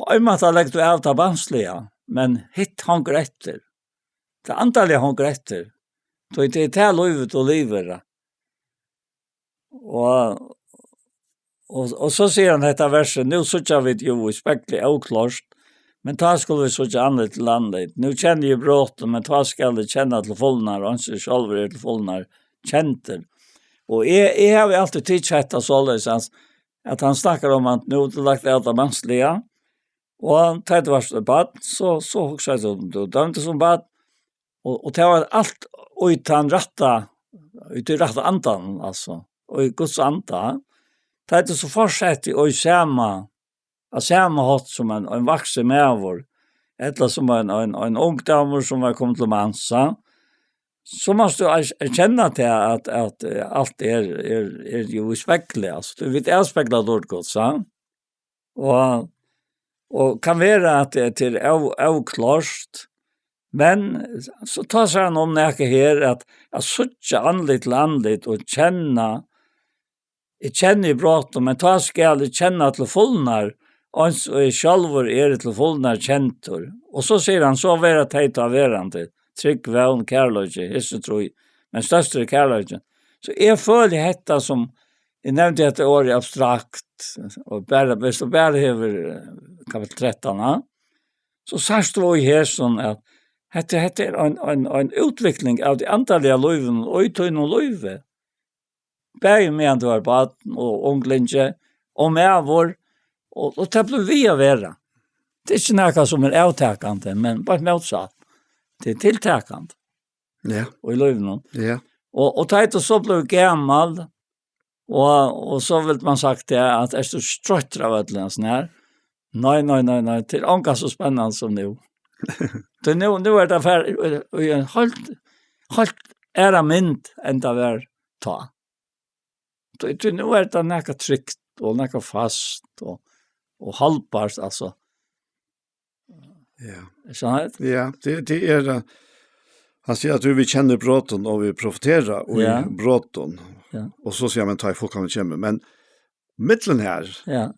á ein máta leggur tú av tað barnsliga, men hitt hongur eftir. Tað andaliga hongur eftir. Tí tað er tað lívið, tú livir. Og, og, og so sigur hann hetta versið: "Nú síggja vit jú í spegli óklárt, men tá skulu vit síggja andlit til andlit. Nú kenni eg brotin, men tá skal eg kenna til fulnar, eins og eg sjálvur eri til fulnar kendur." Og eg, eg havi altíð tikið hetta soleiðis, at, at hann snakkar um, at nú er lagt av tað mansliga, og tá tú vart barn, so, so hugsaði tú, tú dømdi sum barn, og, og tað var alt í tann rætta, í tí rætta andan, altso, og í Guds anda. Tá tú so fortsetti í sama, á sama hátt sum ein, ein vaksin maður, ella sum ein, ein, ein ungdómur sum var komin til mans, so mást tú er-, erkenna tað, at, at, eh, alt er, er, er jú í spegli, altso, tú, vit avspegla dýrd Guds, ja? Og, og kann vera at tað er av-, avklárt, men so tosar hann um nakað her, at, at síggja andlit til andlit og kenna, eg kenni í brotum, men tá skal eg kenna til fulnar, eins og eg sjálvur eri til fulnar kendur. Og so sigur hann: "So verða tey tá verandi, trúgv, vón, kærleiki, hesi trý, men størstur er kærleikin." So eg føli hetta sum, eg nevndi hetta orðið abstrakt, og bara, viss tú bara hevur, eh, kapittul trettan, ja, so sært tú í hesum, at hetta, hetta er ein, ein, ein útvikling av tí andaliga lívinum og í tínum lívi. Bæði meðan tú ert barn og unglingi og maður, og, og tað blívur við at vera. Tað er ikki nakað sum er avtakandi, men bara mótsatt. Tað er tiltakandi. Ja. Og í lívinum. Ja. Og, og tá tú so blívur gamal, og, og so vil man sagt, ja, at ert tú troyttur av øllum, sånn her. Nei, nei, nei, nei, tað er ongan so spennandi sum nú. Tí nú, nú er tað fer-, í ein heilt, heilt aðra mynd enn tað var tá. Tí, tí nú er tað nakað trygt og nakað fast og, og haldbart, altso. Ja. Er sannheit? Ja, tað, tað er, eh, hann sigur at vit kenna í brotum, og vit profetera í Ja. brotum. Ja. Og so sigur hann, men tá ið fullkomna kemur. Men millum her, Ja.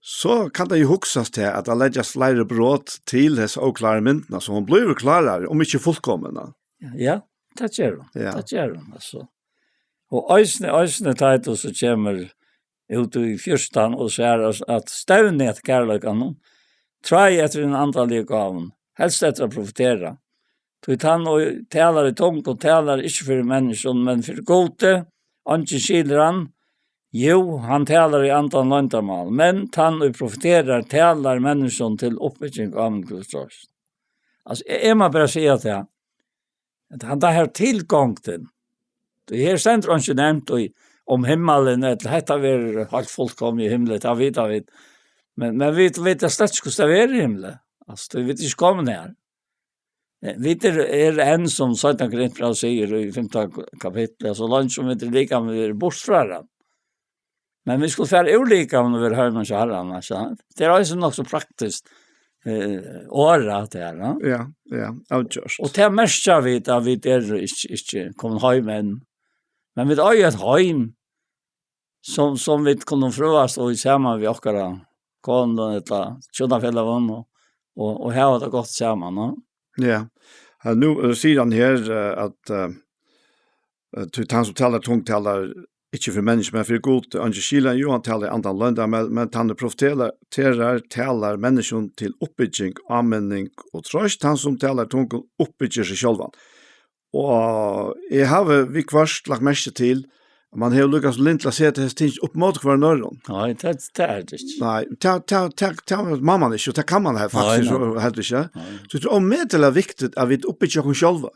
so kann tað jú hugsast til at tað leggjast fleiri brot til hesa ókláru myndina, so hon blívur klárari, um ikki fullkomin. Ja, tað ger hon. Ja. Tað ger hon, altso. Og eisini, eisini tá ið tú so kemur út í fjúrtan og sær at, at stevnið at kærleikanum, tráið eftir hinum andaligu gávum, helst eftir at profetera. Tí tann, ið talar í tungum, talar ikki fyri menniskjum, men fyri Gudi, eingin skilur hann. Jú, hann talar í andan loyndarmál, men tann, ið profeterar, talar menniskjum til uppbygging og áminning og trøst. Altso, eg, eg má bara siga tað, at hann, tað her tilgongdin, tí her stendur eingin nevnt í, um himmalin, ella hetta verður heilt fullkomið í himli, tað vita vit. Men, men vit vita slett ikki, hvussu tað verður í himli. Altso, vit eru ikki komin har. Eh, vit eru, eru enn, sum seinna Korintbræv sigur í fimta kapitli, so leingi sum vit eru likamliga burtur frá hann. Men vit skulu fara úr likamum og vera heima hjá Harranum, ikki sant? Tað er eisini nokk so praktiskt, eh, orðað, tað her, ja. Ja, ja, avgjørt. Og tað merkja vit, at vit eru ikki, ikki komin heim enn. Men vit eiga eitt heim, sum, sum vit kunnu frøast í saman við okkara konum ella hjúnafelagum og, og, og hava tað gott saman, no? Ja. Ja, nú, eh, sigur hann her, eh, at, eh, eh, tí tann sum talar tungt, talar ikki fyri menniskju, men fyri Gud. Eingin skilur hann, jú, hann talar í andan loyndar, men, men tann ið profeterar, talar menniskjum til uppbygging, áminning og trøst. Hann sum talar tungum uppbyggir seg sjálvan. Og eg havi viðhvørt lagt merki til, Man hevur líka so lyndi til at seta hesi ting upp móti hvørjum øðrum. Nei, tað, tað er tað ikki. Nei, tað, tað, tað, tað má man ikki, og tað kann man her Nei, faktiskt nei. so heldur ikki. Nei. So tað er ómetaliga viktigt at vit uppbyggja okkum sjálva.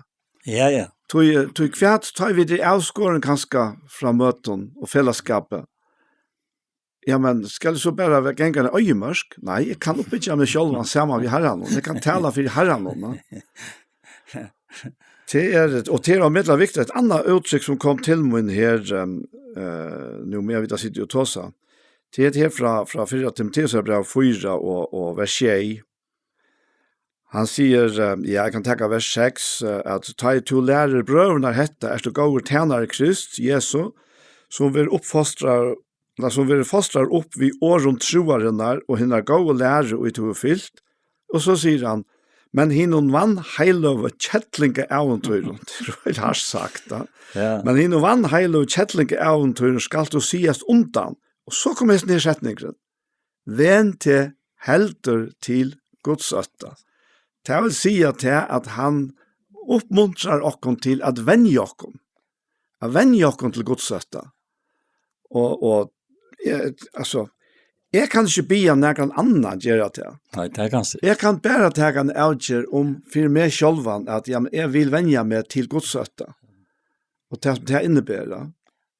Ja, ja. Tí, tí hvat, tá vit eru avskorin kanska frá møtum og felagsskapi. Ja, men skal eg so bara vera ganga í oyðimørk? Nei, eg kann uppbyggja meg sjálvan saman við Harranum. Eg kann tala fyri Harranum, no? Tað er, og tað er ómetaliga viktigt. Eitt annað úttrykk sum kom til mín her, ehm, eh, nú meðan vit hava sitið og tosað. Tað er her frá, frá fyrra Timoteusarbræv fýra og, og vers sjey. Hann sigur, eh, ja, eg kann taka vers seks, eh, at: "Tá ið tú lærir brøðurnar hetta, ert tú góður tænari Krist, Jesu, sum verður uppfostraður, ella sum verður fostraður upp við orðum trúarinnar og hinnar góðu læru, ið tú hevur fylgt." Og so sigur hann: "Men hinum vanheiløgu kellingaævintýrum", tað er heilt hart sagt, da. Ja. "Men hinum vanheiløgu kellingaævintýrum skalt tú sigast undan." Og so kom hesin her setningurin: "Ven teg heldur til Guds ótta." Tað vil siga tað, at hann uppmuntrar okkum til at venja okkum. At venja okkum til Guds ótta. Og, og, eh, altso, eg kann ikki biðja nakran annan gera tað. Nei, tað kanst tú ikki. Eg kann bara taka eina avgerð um fyri meg sjálvan, at, ja, men eg vil venja meg til Guds ótta. Og tað, tað inniber, ja.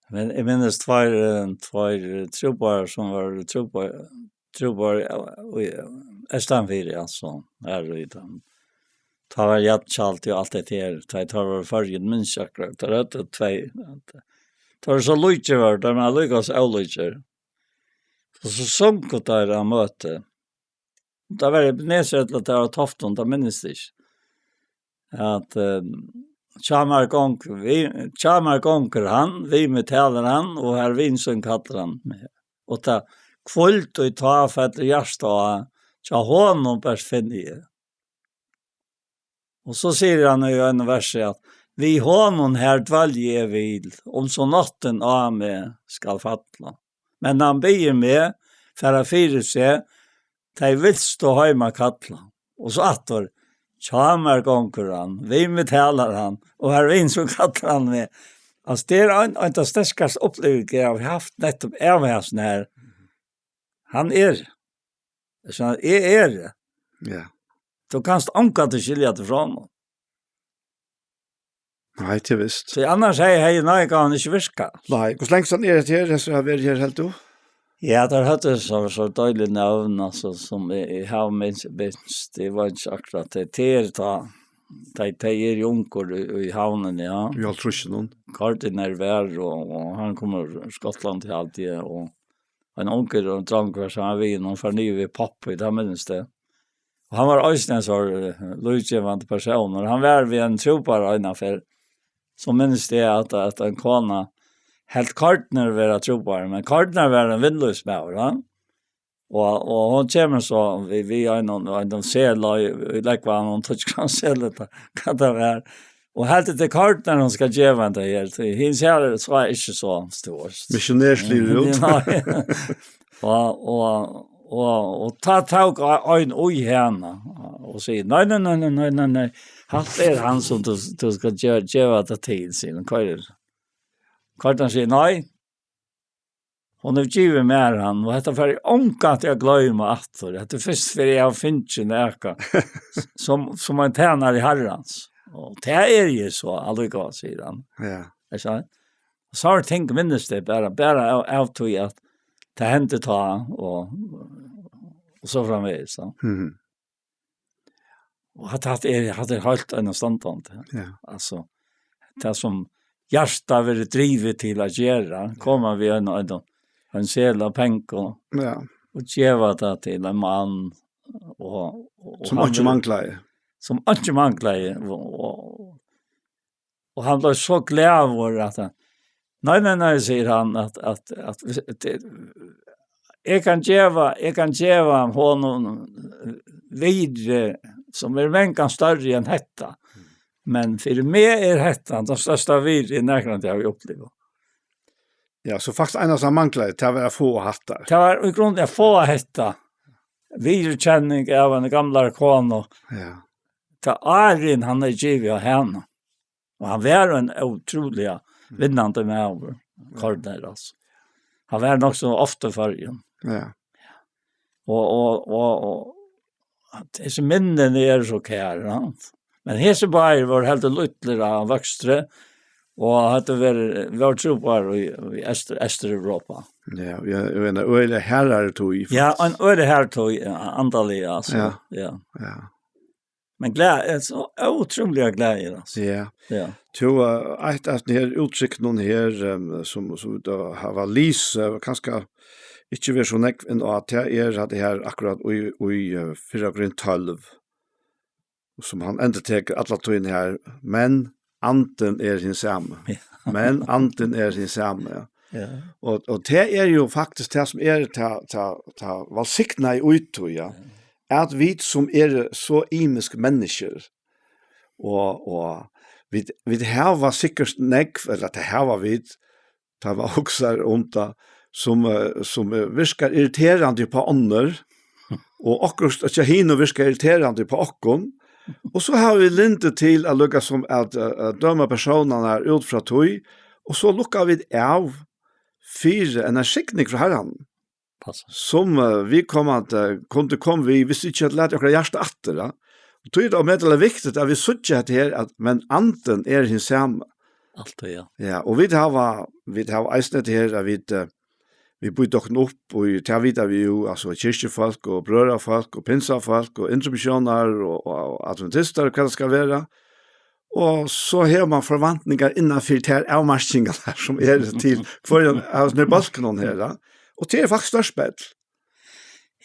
Men eg minnist tveir, eh, tveir, eh, trúboðarar sum vóru trúboðarar, trúboðarar, eh, í, eh, eystanfyri, altso, her í tann. Tá var jarðskjálvti og alt hetta her, tá, tá vóru Føroyar minst akkurát, tá høvdu tvey, tá vóru so líkir vóru, tá vóru líka so ólíkir. Og so sungu teir á møti. Tá var Ebenezer ella tá var Toftum, tá minnist eg ikki. At, eh, "Hjá mær gongur, við, hjá mær gongur hann, við meg talar hann, og har vin sín kallar hann meg. Og tá hvíld og tá fellur hjarta á, hjá honum bert finni eg." Og so sigur hann í einum versi at, "Við honum har dvølji eg vil, um so náttin á meg skal falla. Men hann biður meg fara fyri seg, tey vilstu heima kalla." Og so aftur, "Hjá mær gongur hann, við meg talar hann, og har vin so kallar hann meg." Altso, tað er ein, ein av sterkastu upplivingum eg havi havt nettupp av hasum her. Hann er. Eg sigi, eg eri. Ja. Tú kanst ongantíð skilja teg frá honum. Nei, tað er vist. So annars hevði, hevði náðigávan ikki virkað. Nei, hvussu langt síðan er hetta her, hesar hava verið her, heldur tú? Ja, teir høvdu so, so deilig nøvn, altso, sum eg, eg havi minst, minst, eg veit ikki akkurát, tað, tað er tá, tey, tey eru ungir í, í Havnini, ja. Í hálvtrýssunum. Gardiner var, og, og hann kom úr Skotlandi, haldi eg, og ein ungur drongur, sum hann var við, hann fór niður við Poppy, tað minnist eg. Og hann var eisini ein so, eh, lívgevandi persónur. Hann var við ein trúboðara einaferð, so minnist eg at, at ein kona helt Gardiner vera trúboðara, men Gardiner var ein vinnulívsmaður, ja. Og, og hon kemur so við, við einum, einum seðli, og eg leggi hann, hon tók hann seðli, hvat tað var. Og helt, tað er Gardiner, hon skal geva hann tað her. So hin seðil, so er ikki so stór. Missionærslívið út. Nei. Og, og, og, og tá tók ein í hana og sigur, "Nei, nei, nei, nei, nei, nei, nei. Hatta er hann sum tú, tú skal ge-, geva tað til," sigur hon. Hvat er tað? Gardiner sigur, "Nei. Hon hevur givið mær hann, og hetta fari eg ongantíð at gloyma aftur. Hetta er fyrstu ferð, eg havi fingið nakað sum, sum ein tænari Harrans. Og tað eri eg so, allíkavæl," sigur hann. Ja. Eg sá, og so er ting minnist eg bara, bara av, av tí at tað hendi tá, og, og so framvegis, so. Mhm. Og hatta, hatta er, hatta er heilt einastandandi. Ja. Altso, tað sum hjartað verður drivið til at gera, koma við ein, ein, ein seðil av pengum Ja. og geva tað til ein mann, og, og, og Sum hann ikki vil manglaði. Sum ikki manglaði, og, og, og hann bleiv so glaður at hann, "Nei, nei, nei," sigur hann, at, at, at, at, "eg kann geva, eg kann geva honum virði, sum er mangan størri enn hetta. Men fyri meg er hetta tað størsta virði, eg nakrantíð havi upplivað." Ja, so faktiskt einasta hann manglaði, tað var at fáa hatta. Tað var í grunden at fáa hetta. Viðurkenning av eini gamlari konu. Ja. Tað áðrenn hann hevði givið á hana. Og hann var ein ótrúliga vinnandi maður. Kortnýr, altso. Hann var nokk so ofta í Føroyum. Ja. Og, og, og, og at hesi minnini eru so kær, ja. Men hesi báðir vóru heldur lítlir av vøkstri, og høvdu verið, vóru trúboðarar í, í Eystur-, Eystureuropa. Ja, ja, eg meini, øgiliga harðari tíð, Ja, faktiskt. Ein øgiliga harð tíð, ja, andaliga, altso. Ja. Ja. Ja. Men gleði, er so ótrúliga gleði, altso. Ja. Ja. Tú, eh, eitt av hesum her úttrykkunum her, em, sum, sum vit hava lisið, kanska ikki verið so nógv inn á, tað er at tað her akkurát í, í, eh, fyrra Korint tólv, sum hann endurtekur alla tíðina her, "Men andin er hin sami." Ja. "Men andin er hin sami", ja. Ja. Og, og tað er jú faktiskt tað sum er tað, tað, tað vælsignaða í tí, ja. Ja. At vit sum eru so ymisk menniskju, og, og vit, vit hava sikkurt nógv, ella tað hava vit, tá man hugsar um tað, sum, eh, sum, eh, virkar irriterandi upp á onnur, og okkurt hjá hinum virkar irriterandi upp á okkum. Og so hava vit lyndi til at lukka sum at, eh, at døma persónarnar út frá tí, og so lukka vit av fyri eina skikning frá Harranum, Passa. sum, eh, viðkomandi kundi koma við, viss ikki at lata okkara hjarta aftur, ja. Og tí er tað ómetaliga viktigt at vit síggja hetta her, at, men andin er hin sami. Alt tað, ja. Ja, og vit hava, vit hava eisini hetta her, at vit, eh, vit býta okkum upp, og tað vita vit jú, altso, kirkjufólk og brøðrafólk og pinsafólk og indremissionar og, og, og adventistar, hvat tað skal vera. Og so hevur man forventningar innanfyri tær avmarkingarnar sum eru til hvørjum av hesum bólkunum her, ja. Og tað er faktiskt stórt spell.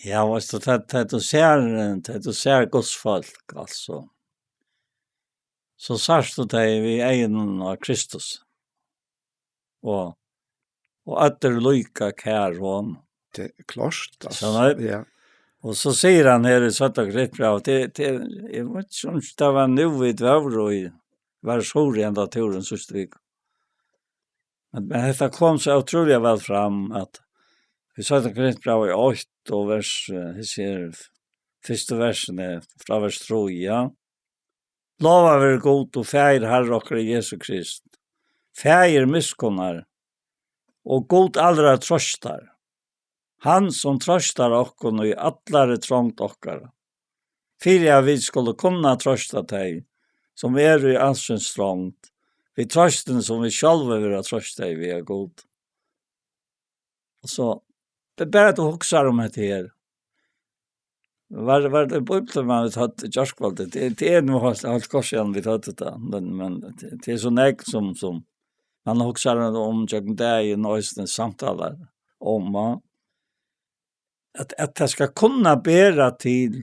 Ja, veitst tú, tá, tá tú sær, eh, tá tú sær Guds fólk, altso, so sært tú tey við eygunum á Kristus. Og, og øll eru líka kær honum. Tað er klárt, So altso. nei. Ja. Og so sigur hann her í sætta Korintbrævi, tað, tað, eg veit ikki um tað var nú vit vóru í, var suður í henda túrin síðstu viku. Men, men hetta kom so ótrúliga væl fram, at í sætta Korintbrævi eitt og vers, eh, hesi her fyrstu versini, frá vers trý, ja. Lovaður veri Gud og Faðir Harra okkara Jesu Krist, Faðir miskunnar og Gud allrar troystar, hann sum troystar okkum í allari trongd okkara, fyri at vit skulu kunna troysta tey, sum eru í alskyns trongd, við troystin, sum vit sjálvi verða troystaði við av Gud. Og so, tað er bara at tú hugsar um hetta her. Var, var tað Bíblian, man vit høvdu í gjárkvøldið? Tað, tað er nú heilt, heilt kort síðan vit høvdu tað, men, men tað, tað er so nógv sum, sum man hugsar um gjøgnum dagin, og eisini samtalar um, ja. At, at tað skal kunna bera til,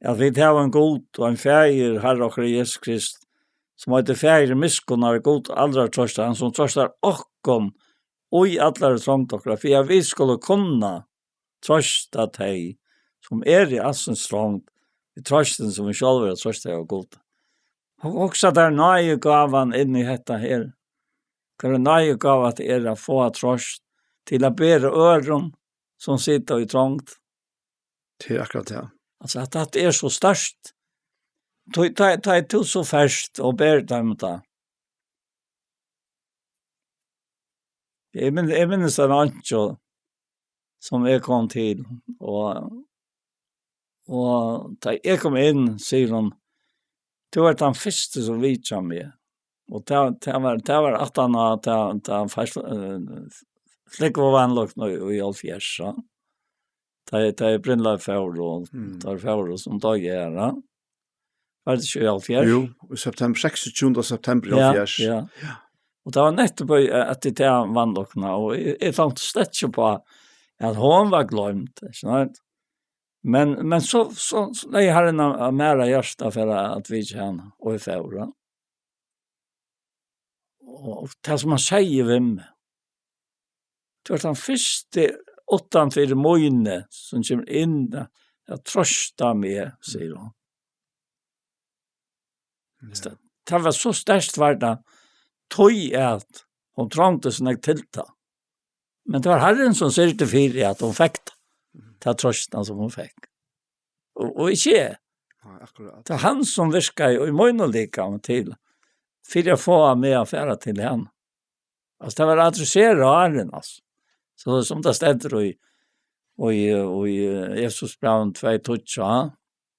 at vit hava ein Gud og ein Faðir, Harra okkara Jesus Krist, sum eitur Faðir miskunnar, Gud allrar troystar, hann sum troystar okkum í allari trongd okkara, fyri at vit skulu kunna troysta tey, sum eru í alskyns trongd, við troystin, sum vit sjálvi eru troystaði av Gud. Hu-, hugsa tær náðigávan inn í hetta her. Hvør náðigáva tað er at fáa troyst til at bera øðrum, sum sita í trongd. Tað er akkurát tað. Altso, at, at tað er so sterkt. Tá, tá, tá er tú so fersk og ber teimum tað. Eg min-, eg minnist ein eintjá, sum eg kom til, og, og tá eg kom inn, sigur hon, "Tú ert tann fyrsti, sum vitjar meg." Og tað, tað var, tað var aftan á, tað, tað fyrst, eh, slúkkuvanlukkuni í, í hálvfjerðs, ja. Tá eg, tá eg Brynleif fór, og Mm. tá eg fór, og sum tá eg er, ja. Var tað ikki í hálvfjerðs? Jú, í september, seksogtjúgunda september í Ja, hálvfjerðs. ja. Ja. Og tað var nettupp í, at tað var vanlukkuni, og eg, eg tenkti slett ikki uppá, at hon var gloymd, ikki sant? Men, men so, so, so legði Harrin á, á mær á hjarta fyri at vitja hana, og eg fór, ja. Og tað sum hann segði við meg, "Tú ert tann fyrsti uttan fyri míni, sum kemur inn at, at troysta meg," sigur hon. Ja. Tað, tað var so sterkt, var tað, tí at hon trongdi so nógv til tað. Men tað var Harrin, sum syrgdi fyri, at hon fekk tað, ta troystina, sum hon fekk. Og, og ikki eg. Nei, akkurát. Tað var hann, sum virkaði í mínum likami til, fyri at fáa meg at fara til hana. Altso, tað var adresserað á Harran, altso. So sum tað stendur í, í, í, eh, Efesusbrævinum tvey tíggju, ha?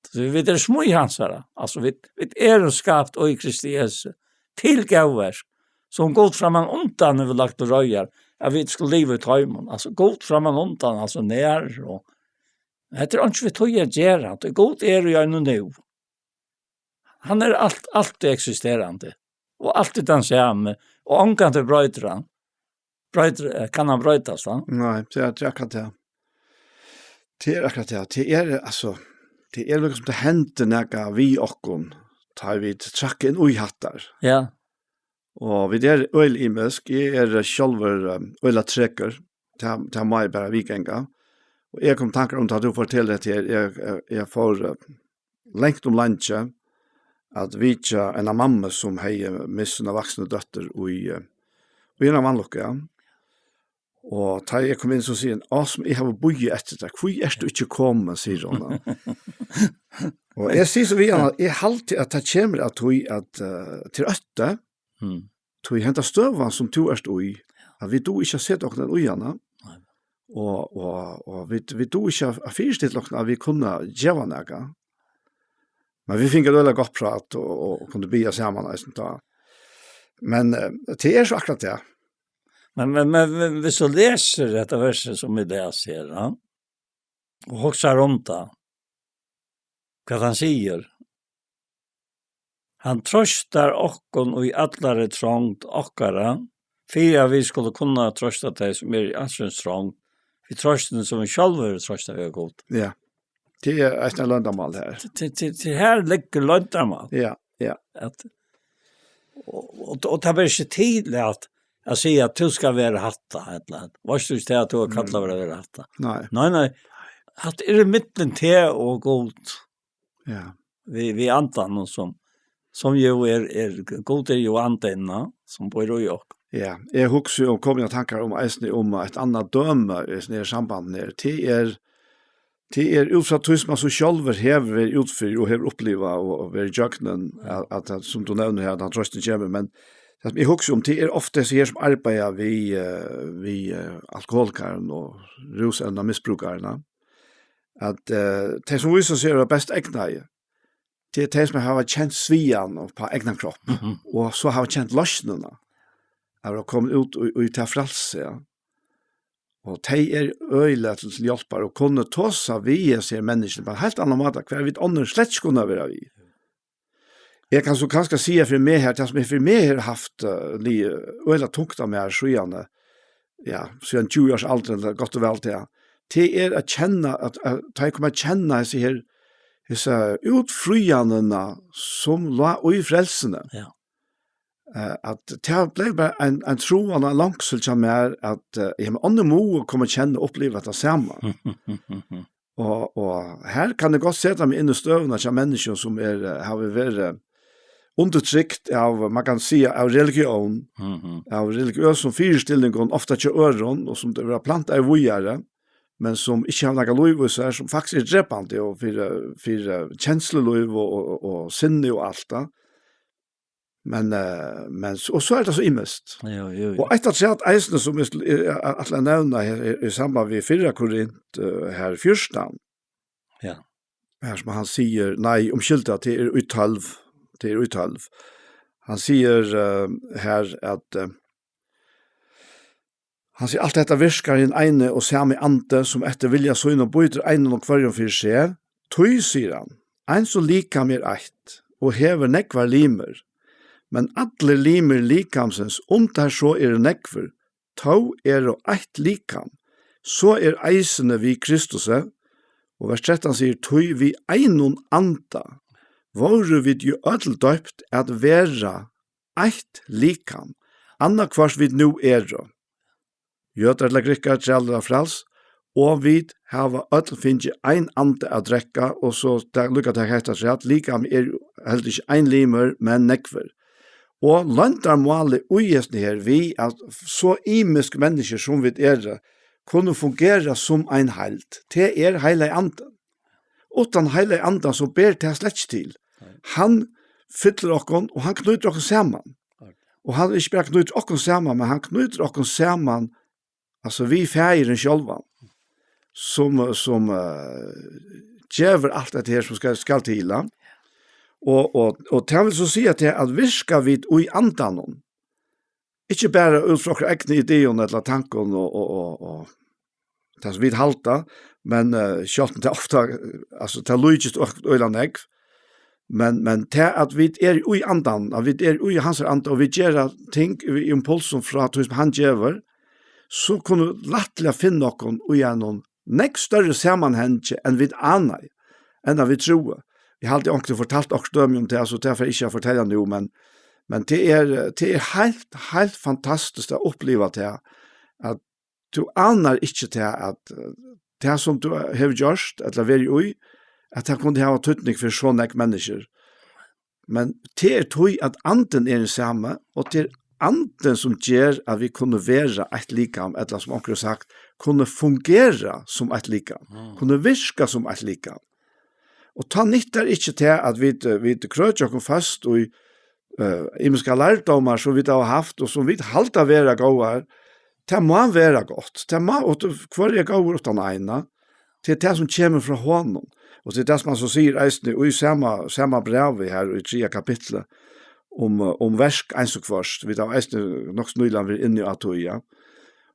So vit eru smíð hansara. Altso, vit, vit eru skapt í Kristi Jesu til góðverk, sum Gud frammanundan hevur lagt til reiðar, at vit skulu liva í teimum. Altso, Gud frammanundan, altso, nær, og hetta er einki við tí at gera, tí Gud er í einum nú. Hann er alt, altíð eksisterandi, og altíð tann sami, og ongantíð broytir hann. Broytir, eh, kann hann broytast, ha? Nei, tað er, tað er akkurát tað. Tað er akkurát tað. Tað er, altso, tað er líkasum tað hendir nakað við okkum, tá vit trakka inn í hattar. Ja. Og vit eru øgiliga ymisk. Eg eri sjálvur, eh, øgiliga trekur. Tað, tað má eg bara viðganga. Og eg kom í tankar um, tá tú fortelur hetta her, eg, eg, eg fór, eh, langt um leingi at vitja eina mammu sum hevði mist sína vaksnu dóttur í, eh, í eina vanlukku, ja. Og tá eg kom inn, so sigur hon: «Á, sum eg havi bíðað eftir tær. Hví ert tú ikki komin?», sigur hon. Og eg sigi so við hana: «Eg haldi, at tað kemur av tí, at, eh, tað er ótti. Mm. Tí henda støðan, sum tú ert í, at vit duga ikki at seta okkum í hana. Nei. Og, og, og vit, vit duga ikki at, at fyristilla okkum, at vit kunnu geva nakað.» Men vit fingu eitt øgiliga gott prát og, og kundu biðja saman eisini tá. Men, eh, tað er so akkurát tað. Men, men, men, men viss tú lesur hetta versið, sum vit lesa her, ja, og hugsar um tað, hvat hann sigur: «Hann troystar okkum í allari trongd okkara, fyri at vit skulu kunna troysta tey, sum eru í allskyns trongd, við trøstini, sum vit sjálv eru troystað við av Gud.» Ja. Tað er eitt loyndarmál her. Til, til, til, til her liggur loyndarmál. Ja, ja. At, og, og, og tað ber ikki til at, at siga at tú skal vera hatta, ella at, veitst tú ikki at tú er kallað at vera hatta? Nei. Nei, nei. At er í millum teg og Gud. Ja. Við, við andan og sum, sum jo er, er, Gud er jo andin, ja, sum býr í okkum. Ja, eg hugsi og komi í tankar um eisini um eitt annað dømi í hesum her sambandi her. Tað er, tað er út frá tí sum man so sjálvur hevur verið út fyri og hevur upplivað og, og verið gjøgnum, ja, at, at, at, sum tú nevnir her, at hann trøstin kemur, men tað sum eg hugsi um, tað er ofta hesi her sum arbeiða við, eh, við, eh, alkoholikaran og rúsevnamisbrúkaran, at, eh, tey sum vísa seg at vera best egnaði, tað er tey sum hava kent sviðan og á egnan kropp, mhm, og so hava kent loysnina, at vera komin út í, í tað frælsi, ja. Og tey eru øgiliga til, til hjálpar og kunnu tosa við hesi her menniskjuni á ein heilt annan máta, hvar vit onnur slett ikki kunnu vera við. Eg kann so kanska siga fyri meg her, tað sum eg fyri meg hevur havt, eh, ligið øgiliga tungt á mær síðani, ja, síðan tjúgu árs aldri, ella gott og væl tað. Tað er at kenna, at, at tá eg kom at kenna hesi her, hesa útfríðanina sum lá í frelsuni. Ja. Eh, at tað bleiv bara ein, ein tráan og ein longsul hjá mær, at, eh, ja, men onnur mugu koma at kenna og uppliva tað sama. Og, og her kann eg gott seta meg inn í støðuna hjá menniskjum sum er, eh, hava verið, eh, undirtrykt av, man kann siga, av religión, mhm, av religiøsum fyristillingum, ofta hjá øðrum, og sum tey verða plantaðar víðari, men sum ikki hava nakað lív í sær, sum faktiskt er drepandi og fyri, fyri, eh, kenslulív og, og, og, og sinni og alt tað. Men, eh, men s-, og so er tað so ymiskt. Jú, jú, jú. Og eitt afturat eisini, sum eg sl-, eg, eg ætli at nevna her, er í samband við fyrra Korint, eh, her fjúrtan. Ja. Her sum hann sigur, nei, umskylda, tað er í tólv, tað er í tólv. Hann sigur, eh, her at, eh, hann sigur: «Alt hetta virkar hin eini og sami andi, sum eftir vilja sínum býtir einum og hvørjum fyri seg. Tí, sigur hann, eins og likam er eitt, og hevur nógvar limir, men allir limir likamsins, um teir so eru nógvir, tó eru eitt likam, so er eisini við Kristusi.» Og vers trettan sigur: «Tí við einum anda vóru vit jú øll døypt at vera eitt likam, annaðhvørt vit nú eru, Jødar ella Grikkar, trælir ella fræls, og vit hava øll fingið ein anda at drekka.» Og so ta-, líka taka hetta afturat: «Likamið er jú heldur ikki ein limur, men nógvir.» Og loyndarmálið í hesum her, við at so ymisk menniskju sum vit eru, kunnu fungera sum ein heild, tað er Heilagi Andin. Uttan Heilaga Andan, so ber tað slett ikki til. Nei. Hann fyllir okkum, og hann knýtir okkum saman. Nei. Og hann ikki bara knýtir okkum saman, men hann knýtir okkum saman, altso, við Faðirin sjálvan, sum, sum, eh, gevur alt hetta her sum skal, skal til, ja. Og, og, og tað vil so siga til at virka vit í andanum, ikki bara út frá okkara egnu ideum ella tankum og, og, og, og tað sum vit halda, men, eh, sjálvt um tað ofta, eh, altso, tað líkist ø-, øgiliga nógv, men, men tað at vit eru í andanum, at vit eru í hansara anda, og vit gera ting við impulsum frá tí sum hann gevur, so kunnu vit lættliga finna okkum í einum nógv størri samanhangi enn vit anaðu, enn at vit trúðu. Eg haldi, onkur hevur fortalt okkurt dømi um tað, so tað fari eg ikki at fortelja nú, men, men tað er, tað er heilt, heilt fantastiskt at uppliva tað, at tú anar ikki tað, at, eh, tað sum tú hevur gjørt, ella verið í, at tað kundi hava týdning fyri so nógv menniskju. Men tað er tí, at andin er hin sami, og tað er andin, sum ger, at vit kunnu vera eitt likam, ella sum onkur hevur sagt, kunnu fungera sum eitt likam, Mm. kunnu virka sum eitt likam. Og tá nyttar ikki tað, at vit, eh, vit krøkja okkum fast í, eh, ymiskar lærdómar, sum vit hava havt, og sum vit halda vera góðar. Tað má vera gott. Tað má, og hvør er góður uttan eina? Tað er tað, sum kemur frá honum. Og tað er tað, sum hann so sigur eisini í sama, sama brævi her í triðja kapitli, um, eh, um verk eins og hvørt. Vit hava eisini nokk so nýliga verið inni á tí, ja.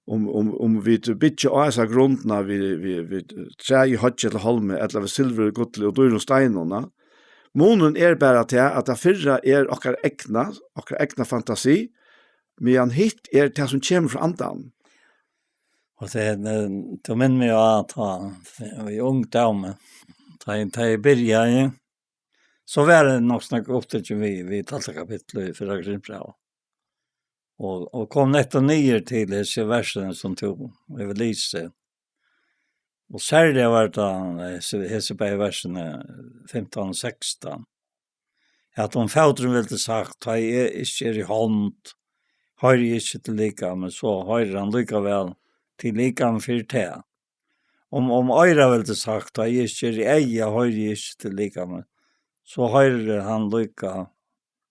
Um, um, um vit byggja á hesa grundina við, við, við træi, hoyggi ella hálmi, ella við silvuri, gulli og dýrum steinum, ja. Munin er bara tað, at tað fyrra er okkara egna, okkara egna fantasi, meðan hitt er tað, sum kemur frá andanum. Og tað, eh, tað minnir meg á, at tá, í ungdómi, tá eg, tá eg byrjaði, so var eg nokk so nógv upptikin við, við tólvta kapittul í fyrra Korintbrævi. Og, og kom nettupp niður til hesi versini, sum tú hevur lisið. Og serliga var tað, eh, hesi, hesi bæði versini fimtan og sekstan. At um fóturin vildi sagt, tá eg ikki eri hond, hoyri eg ikki til likamið, so hoyrir hann líkavæl til likamið fyri tað. Um, um oyrað vildi sagt, tá eg ikki eri eyga, hoyri eg ikki til likamið, so hoyrir hann líka,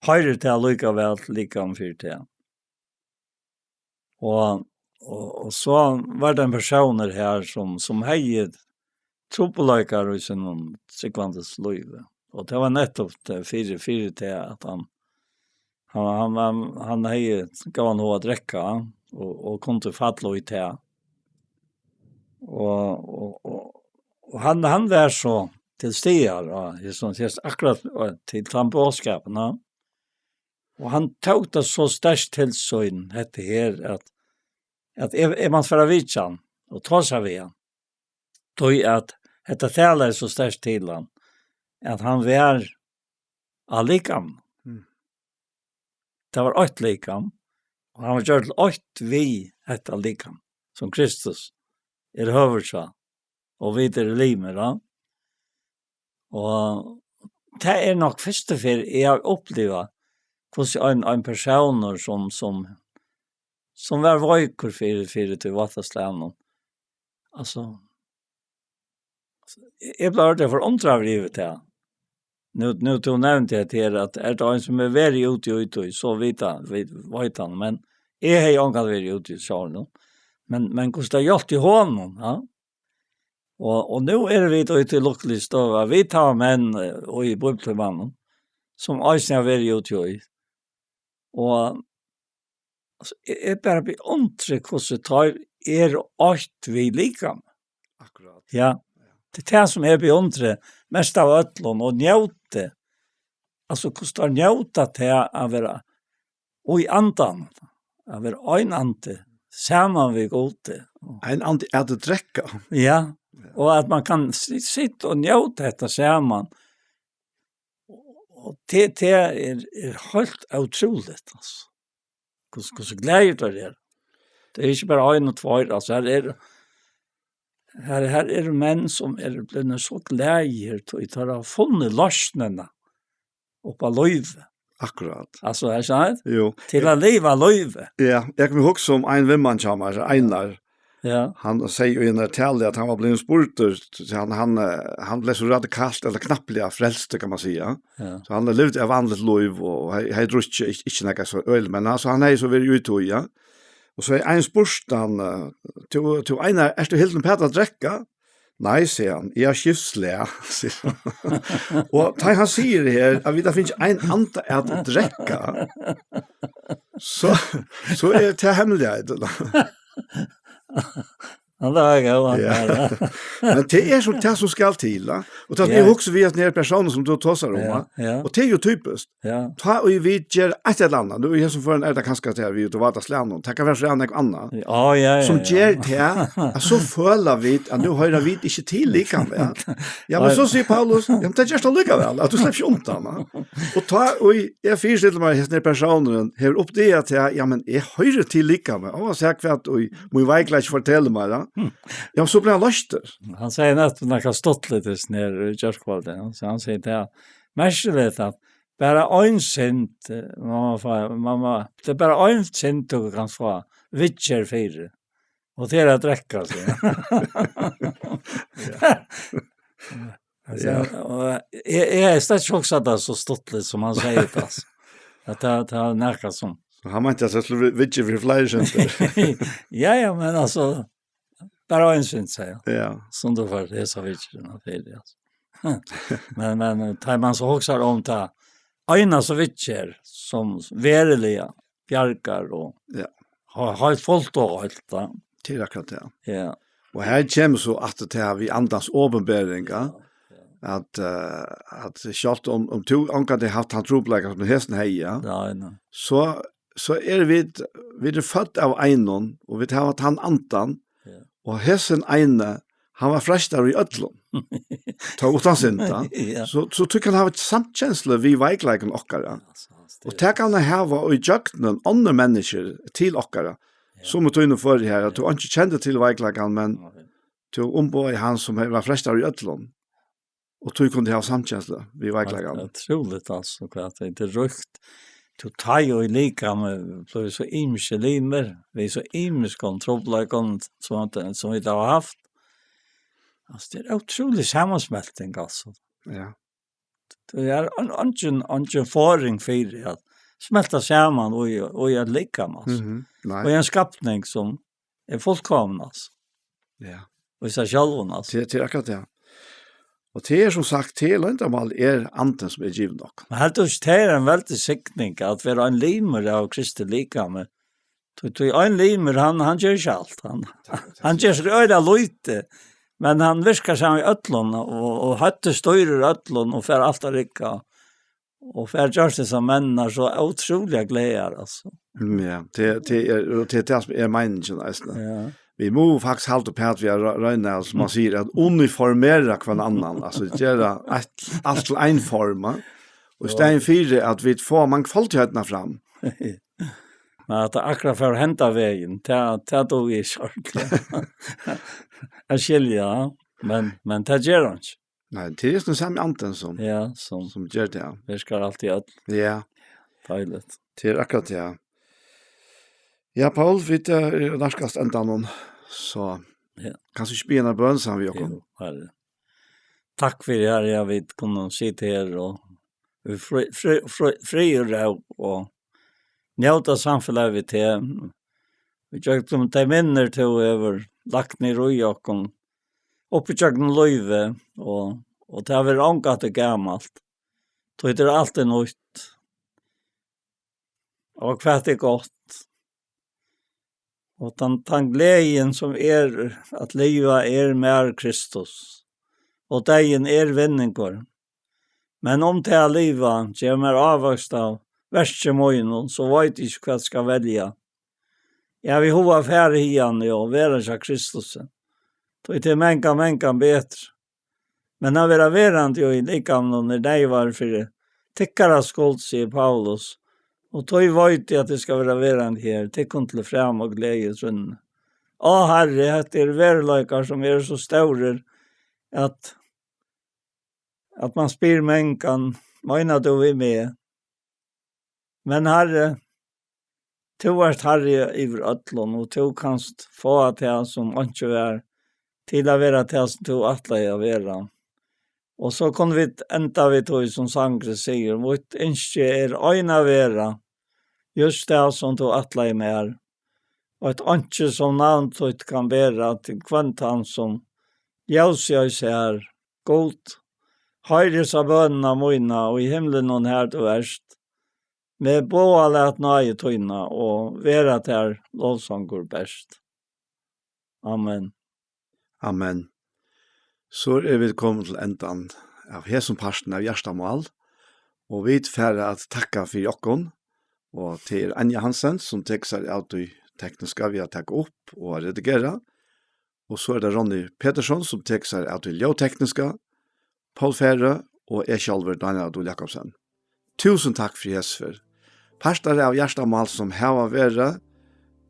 hoyrir tað líkavæl til likamið fyri tað. Og, og, og so var tað ein persónur her, sum, sum hevði trupulleikar í sínum trúgvandis lívi. Og tað var nettupp tað fyri, fyri tað, at hann, hann, hann, hann, hann hevði góðan hug at drekka, og, og kundi falla í tað. Og, og, og, og hann, hann var so til staðar, og eg, so, eg, akkurát, og til tann boðskapin, ja. Og hann tók tað so sterkt til sín, hetta her, at, at eg, eg mátti fara at vitja hann og tosa við hann. Tí at hetta talaði so sterkt til hann, at hann var á likam. Mm. Tað var eitt likam, og hann var gjørdur til eitt við hetta likam, sum Kristus er høvur hjá, og vit eru limir, ja. Og tað er nokk fyrstu ferð, eg havi upplivað, hvussu ein, ein persónur, sum, sum, sum var veikur fyri, fyri tí vátta slagnum. Altso, eg, eg bleiv ordiliga forundraður yvir tað. Nú, nú tú nevndi hetta her, at er tað ein, sum hevur verið úti í tí, so vita, vit, veit hann, men eg hevði ongantíð verið úti í sjórunum. Men, men hvussu tað hjálpti honum, ja? Og, og nú eru vit úti í lukkuligu støðu, at vit hava menn, eh, og í bíbliutímanum, sum eisini hava verið úti í. Og, altso, eg, eg bara beundri, hvussu teir eru eitt við likam. Akkurát. Ja. Tað er tað, sum eg beundri mest av øllum, og njóti. Altso, hvussu teir njóta tað at vera í andanum, at vera ein andi, saman við Gudi. Ein andi at drekka. Ja, ja. Og at man kann si-, sita og njóta hetta saman. Og tað, tað er, er heilt ótrúligt, altso. Hvussu, hvussu glaðir teir eru. Tað er ikki bara ein og tveir, altso, her er, her, her eru menn, sum eru blivnir so glaðir, tí teir hava funnið loysnina upp á lívið. Akkurát. Altso, er tað sant? Jú. Til at liva lívið. Ja, eg kann hugsa um ein vinmann hjá mær, Einar. Ja. Hann segði í eini talu, at hann var blivin spurdur, so hann, hann, eh, hann bleiv so radikalt, ella knappliga frelstur, kann man siga. Ja. So hann livdi eitt vanligt lív, og hevði, hevði drukkið, ikki, ikki nakað so øl, men, altso, hann hevði so verið úti í, ja. Og so ein spurdi hann, eh, "Tú, tú Einar, ert tú hildin uppat at drekka?" "Nei," segði hann, "eg havi skift slag," sigur hann. Og tá hann sigur her, at vit hava fingið ein anda at drekka, so, so er tað hemmeligheit, ella? Ja, tað var góð, hann. Ja. Men tað er sum, tað sum skal til, va? Og tá eg hugsi við at henda persónin sum tú tosar um, ja, va? Ja. Og tað er jo typiskt. Ja. Tá og vit gera eitt ella annað. Nú, í hesum førum er tað kanska tað, vit eru á slag nú. Tað kann vera so annað, annað. Ja, ja, ja, sum ja. Ger tað, at so føla vit, at nú hoyra vit ikki til líka væl. Ja, men nei. So sigur Paulus, "Ja, men tað gerst allíkavæl, at tú sleppur ikki undan, va?" Og tá og eg fyristilla mær, hesin persónurin hevur uppdagað tað, "Ja, men eg hoyri til líka væl." Og sær hvat og mín veikleiki fortelur mær, va? Hmm. Ja, men so bleiv hann loystur. Hann sigur nettupp nakað stuttligt, hesin her, í gjárkvøldið. Hann, hann sigur tað, merkiligt at bara ein synd, eh, man má fáa, man má, tað er bara ein synd, tú kanst fáa viðgerð fyri. Og tað er at drekka, sigur hann. Ja. Altso, ja. Og eg, eg hevði slett ikki hugsað tað so stuttligt sum hann sigur tað, altso. At tað, tað er nakað sum. So hann meinti, at tað skuldi vi-, viðgerð fyri fleiri syndir. Ja, ja, men altso, bara ein synd, sigur hann. Ja. Sum tú fært hesa viðgerðina fyri, altso. Men, men, eh, tá man so hugsar um tað, eina so viðgerð sum veruliga bjargar og ja. He-, heilt fult og heilt, ja. Tað er akkurát tað. Ja. Og her kemur so aftur til við andans opinbering, ja. Ja, ja. At, eh, at sjálvt um, um tú ongantíð havt tann trupulleikan sum hesin hevði, ja, nei, nei. So, so eru vit, vit eru fødd av einum, og vit hava tann andan, ja. Og hesin eini, hann var freistaður í øllum. Tá uttan synd, ja. Ja. So, so tú kanst hava samkenslu við veikleikan okkara. Ja, so, so og tað kann hann hava í gjøgnum onnur menniskju til okkara. Ja. Sum í tínum føri her, at tú ja. Ikki kendi til veikleikan, men ja, ok. Tú umboðaði hann sum var freistaður í øllum. Og tú kundi hava samkenslu við veikleikan. Ótrúligt, altso, hvat tað er ríkt. Tú tá jo í líkami, blívur so ymiskir limir, við so ymiskum trupulleikum, sum at, sum vit hava havt. Altso, tað er ótrúlig samansmelting, altso. Ja. Tað er ein, eingin, eingin forðing fyri at smelta saman í, í eitt líkam, altso. Mhm, nei. Og í ein skapning sum er fullkomin, altso. Ja. Og í sær sjálvum, altso. Tað, tað er akkurát tað. Og tað er sum sagt, tað er loyndarmál, er andin sum er givin okkum. Men heldur tú ikki, tað er ein veldig signing at vera ein limur av Kristi líkami? Tí, tí ein limur, hann, hann ger ikki alt, hann, hann ger so øgiliga lítið, men hann virkar saman í øllum, og, og høvdið stýrir øllum, og fær alt at rigga. Og fær gjørt hesar menninar so ótrúliga glaðar, altso. Mm, ja, tað, tað er, og tað er tað sum er meiningin, eisini. Ja. Vit mugu faktiskt halda uppat við at ro-, royna, sum man sigur, at uniformera hvønn annan, altso, gera eitt, alt til ein form, ja. Og í staðin fyri at vit fáa mangfoldigheitina fram. Men at tað akkurát fer at henda vegin, tað, tað dugi eg ikki ordiliga at skilja, men, men tað ger hann ikki. Nei, tað er júst tann sami andin sum, ja, sum, sum ger tað. Virkar alt í øllum. Ja. Deiligt. Tað er akkurát tað. Ja, Paul, vit, eh, eru nærkast endanum, so ja. Kanst tú ikki biðja eina bøn saman við okkum? Jú, Harri. Takk fyri, Harri, at vit kunnu sita her og í frí, frí, frí, frí og ró og njóta samfelagið við teg. Í gjøgnum tey minnir tú hevur lagt niður í okkum, upp í gjøgnum lívið, og, og tað verður ongantíð gamalt. Tí tað er altíð nýtt. Og hvat er gott. Og tann, tann gleðin sum er at liva er mær Kristus. Og deyðin er vinningur. Men um tað at liva gevur mær ávøkst av verki mínum, so veit eg ikki, hvat eg skal velja. Eg havi hug at fara hiðani og vera hjá Kristusi. Tí tað er mangan, mangan betri. Men at vera verandi í likamum er neyvari fyri tykkara skuld, sigur Paulus, og tí veit eg, at eg skal vera verandi her, tykkum til frama og gleði í trúnni. Á, Harri, hetta eru veruleikar, sum eru so stórir, at, at man spyr mangan, meinar tú við meg? Men, Harri, Tú ert Harri yvir øllum, og tú kanst fáa tað, sum einki var, til at vera tað, sum tú ætlaði at vera. Og so kunnu vit enda við tí, sum sangurin sigur: Mítt ynski er ein at vera, júst tað, sum tú ætlaði mær. Og eitt einki, sum navn títt kann bera, til hvønn tann, sum ljósið í sær. Gud, hoyr hesa bønina mína, í himlinum har tú ert. Meg boða lat náði tína, og vera tær lovsangur bert. Amen. Amen. So eru vit komin til endan av hesum partinum av Hjartamál, og vit fara at takka fyri okkum, og tað er Anja Hansen, sum tekur sær av tí tekniska við at taka upp og at redigera, og so er tað Ronny Petersson, sum tekur sær av tí ljóðtekniska, Poul Færø og eg sjálvur, Dánjal Dúi Jakobsen. Túsund takk fyri hesa ferð. Partar av Hjartamál, sum hava verið,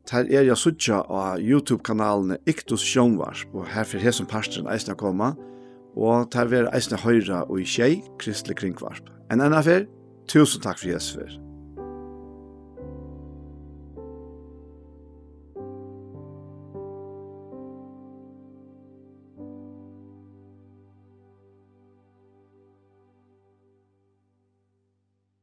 tær eru at síggja á YouTube-kanalini Iktus Sjónvarp, og har fer hesin parturin eisini at koma, og tær verða eisini at hoyra í sjey kristlig kringvarp. Enn eina ferð, túsund takk fyri hesa ferð.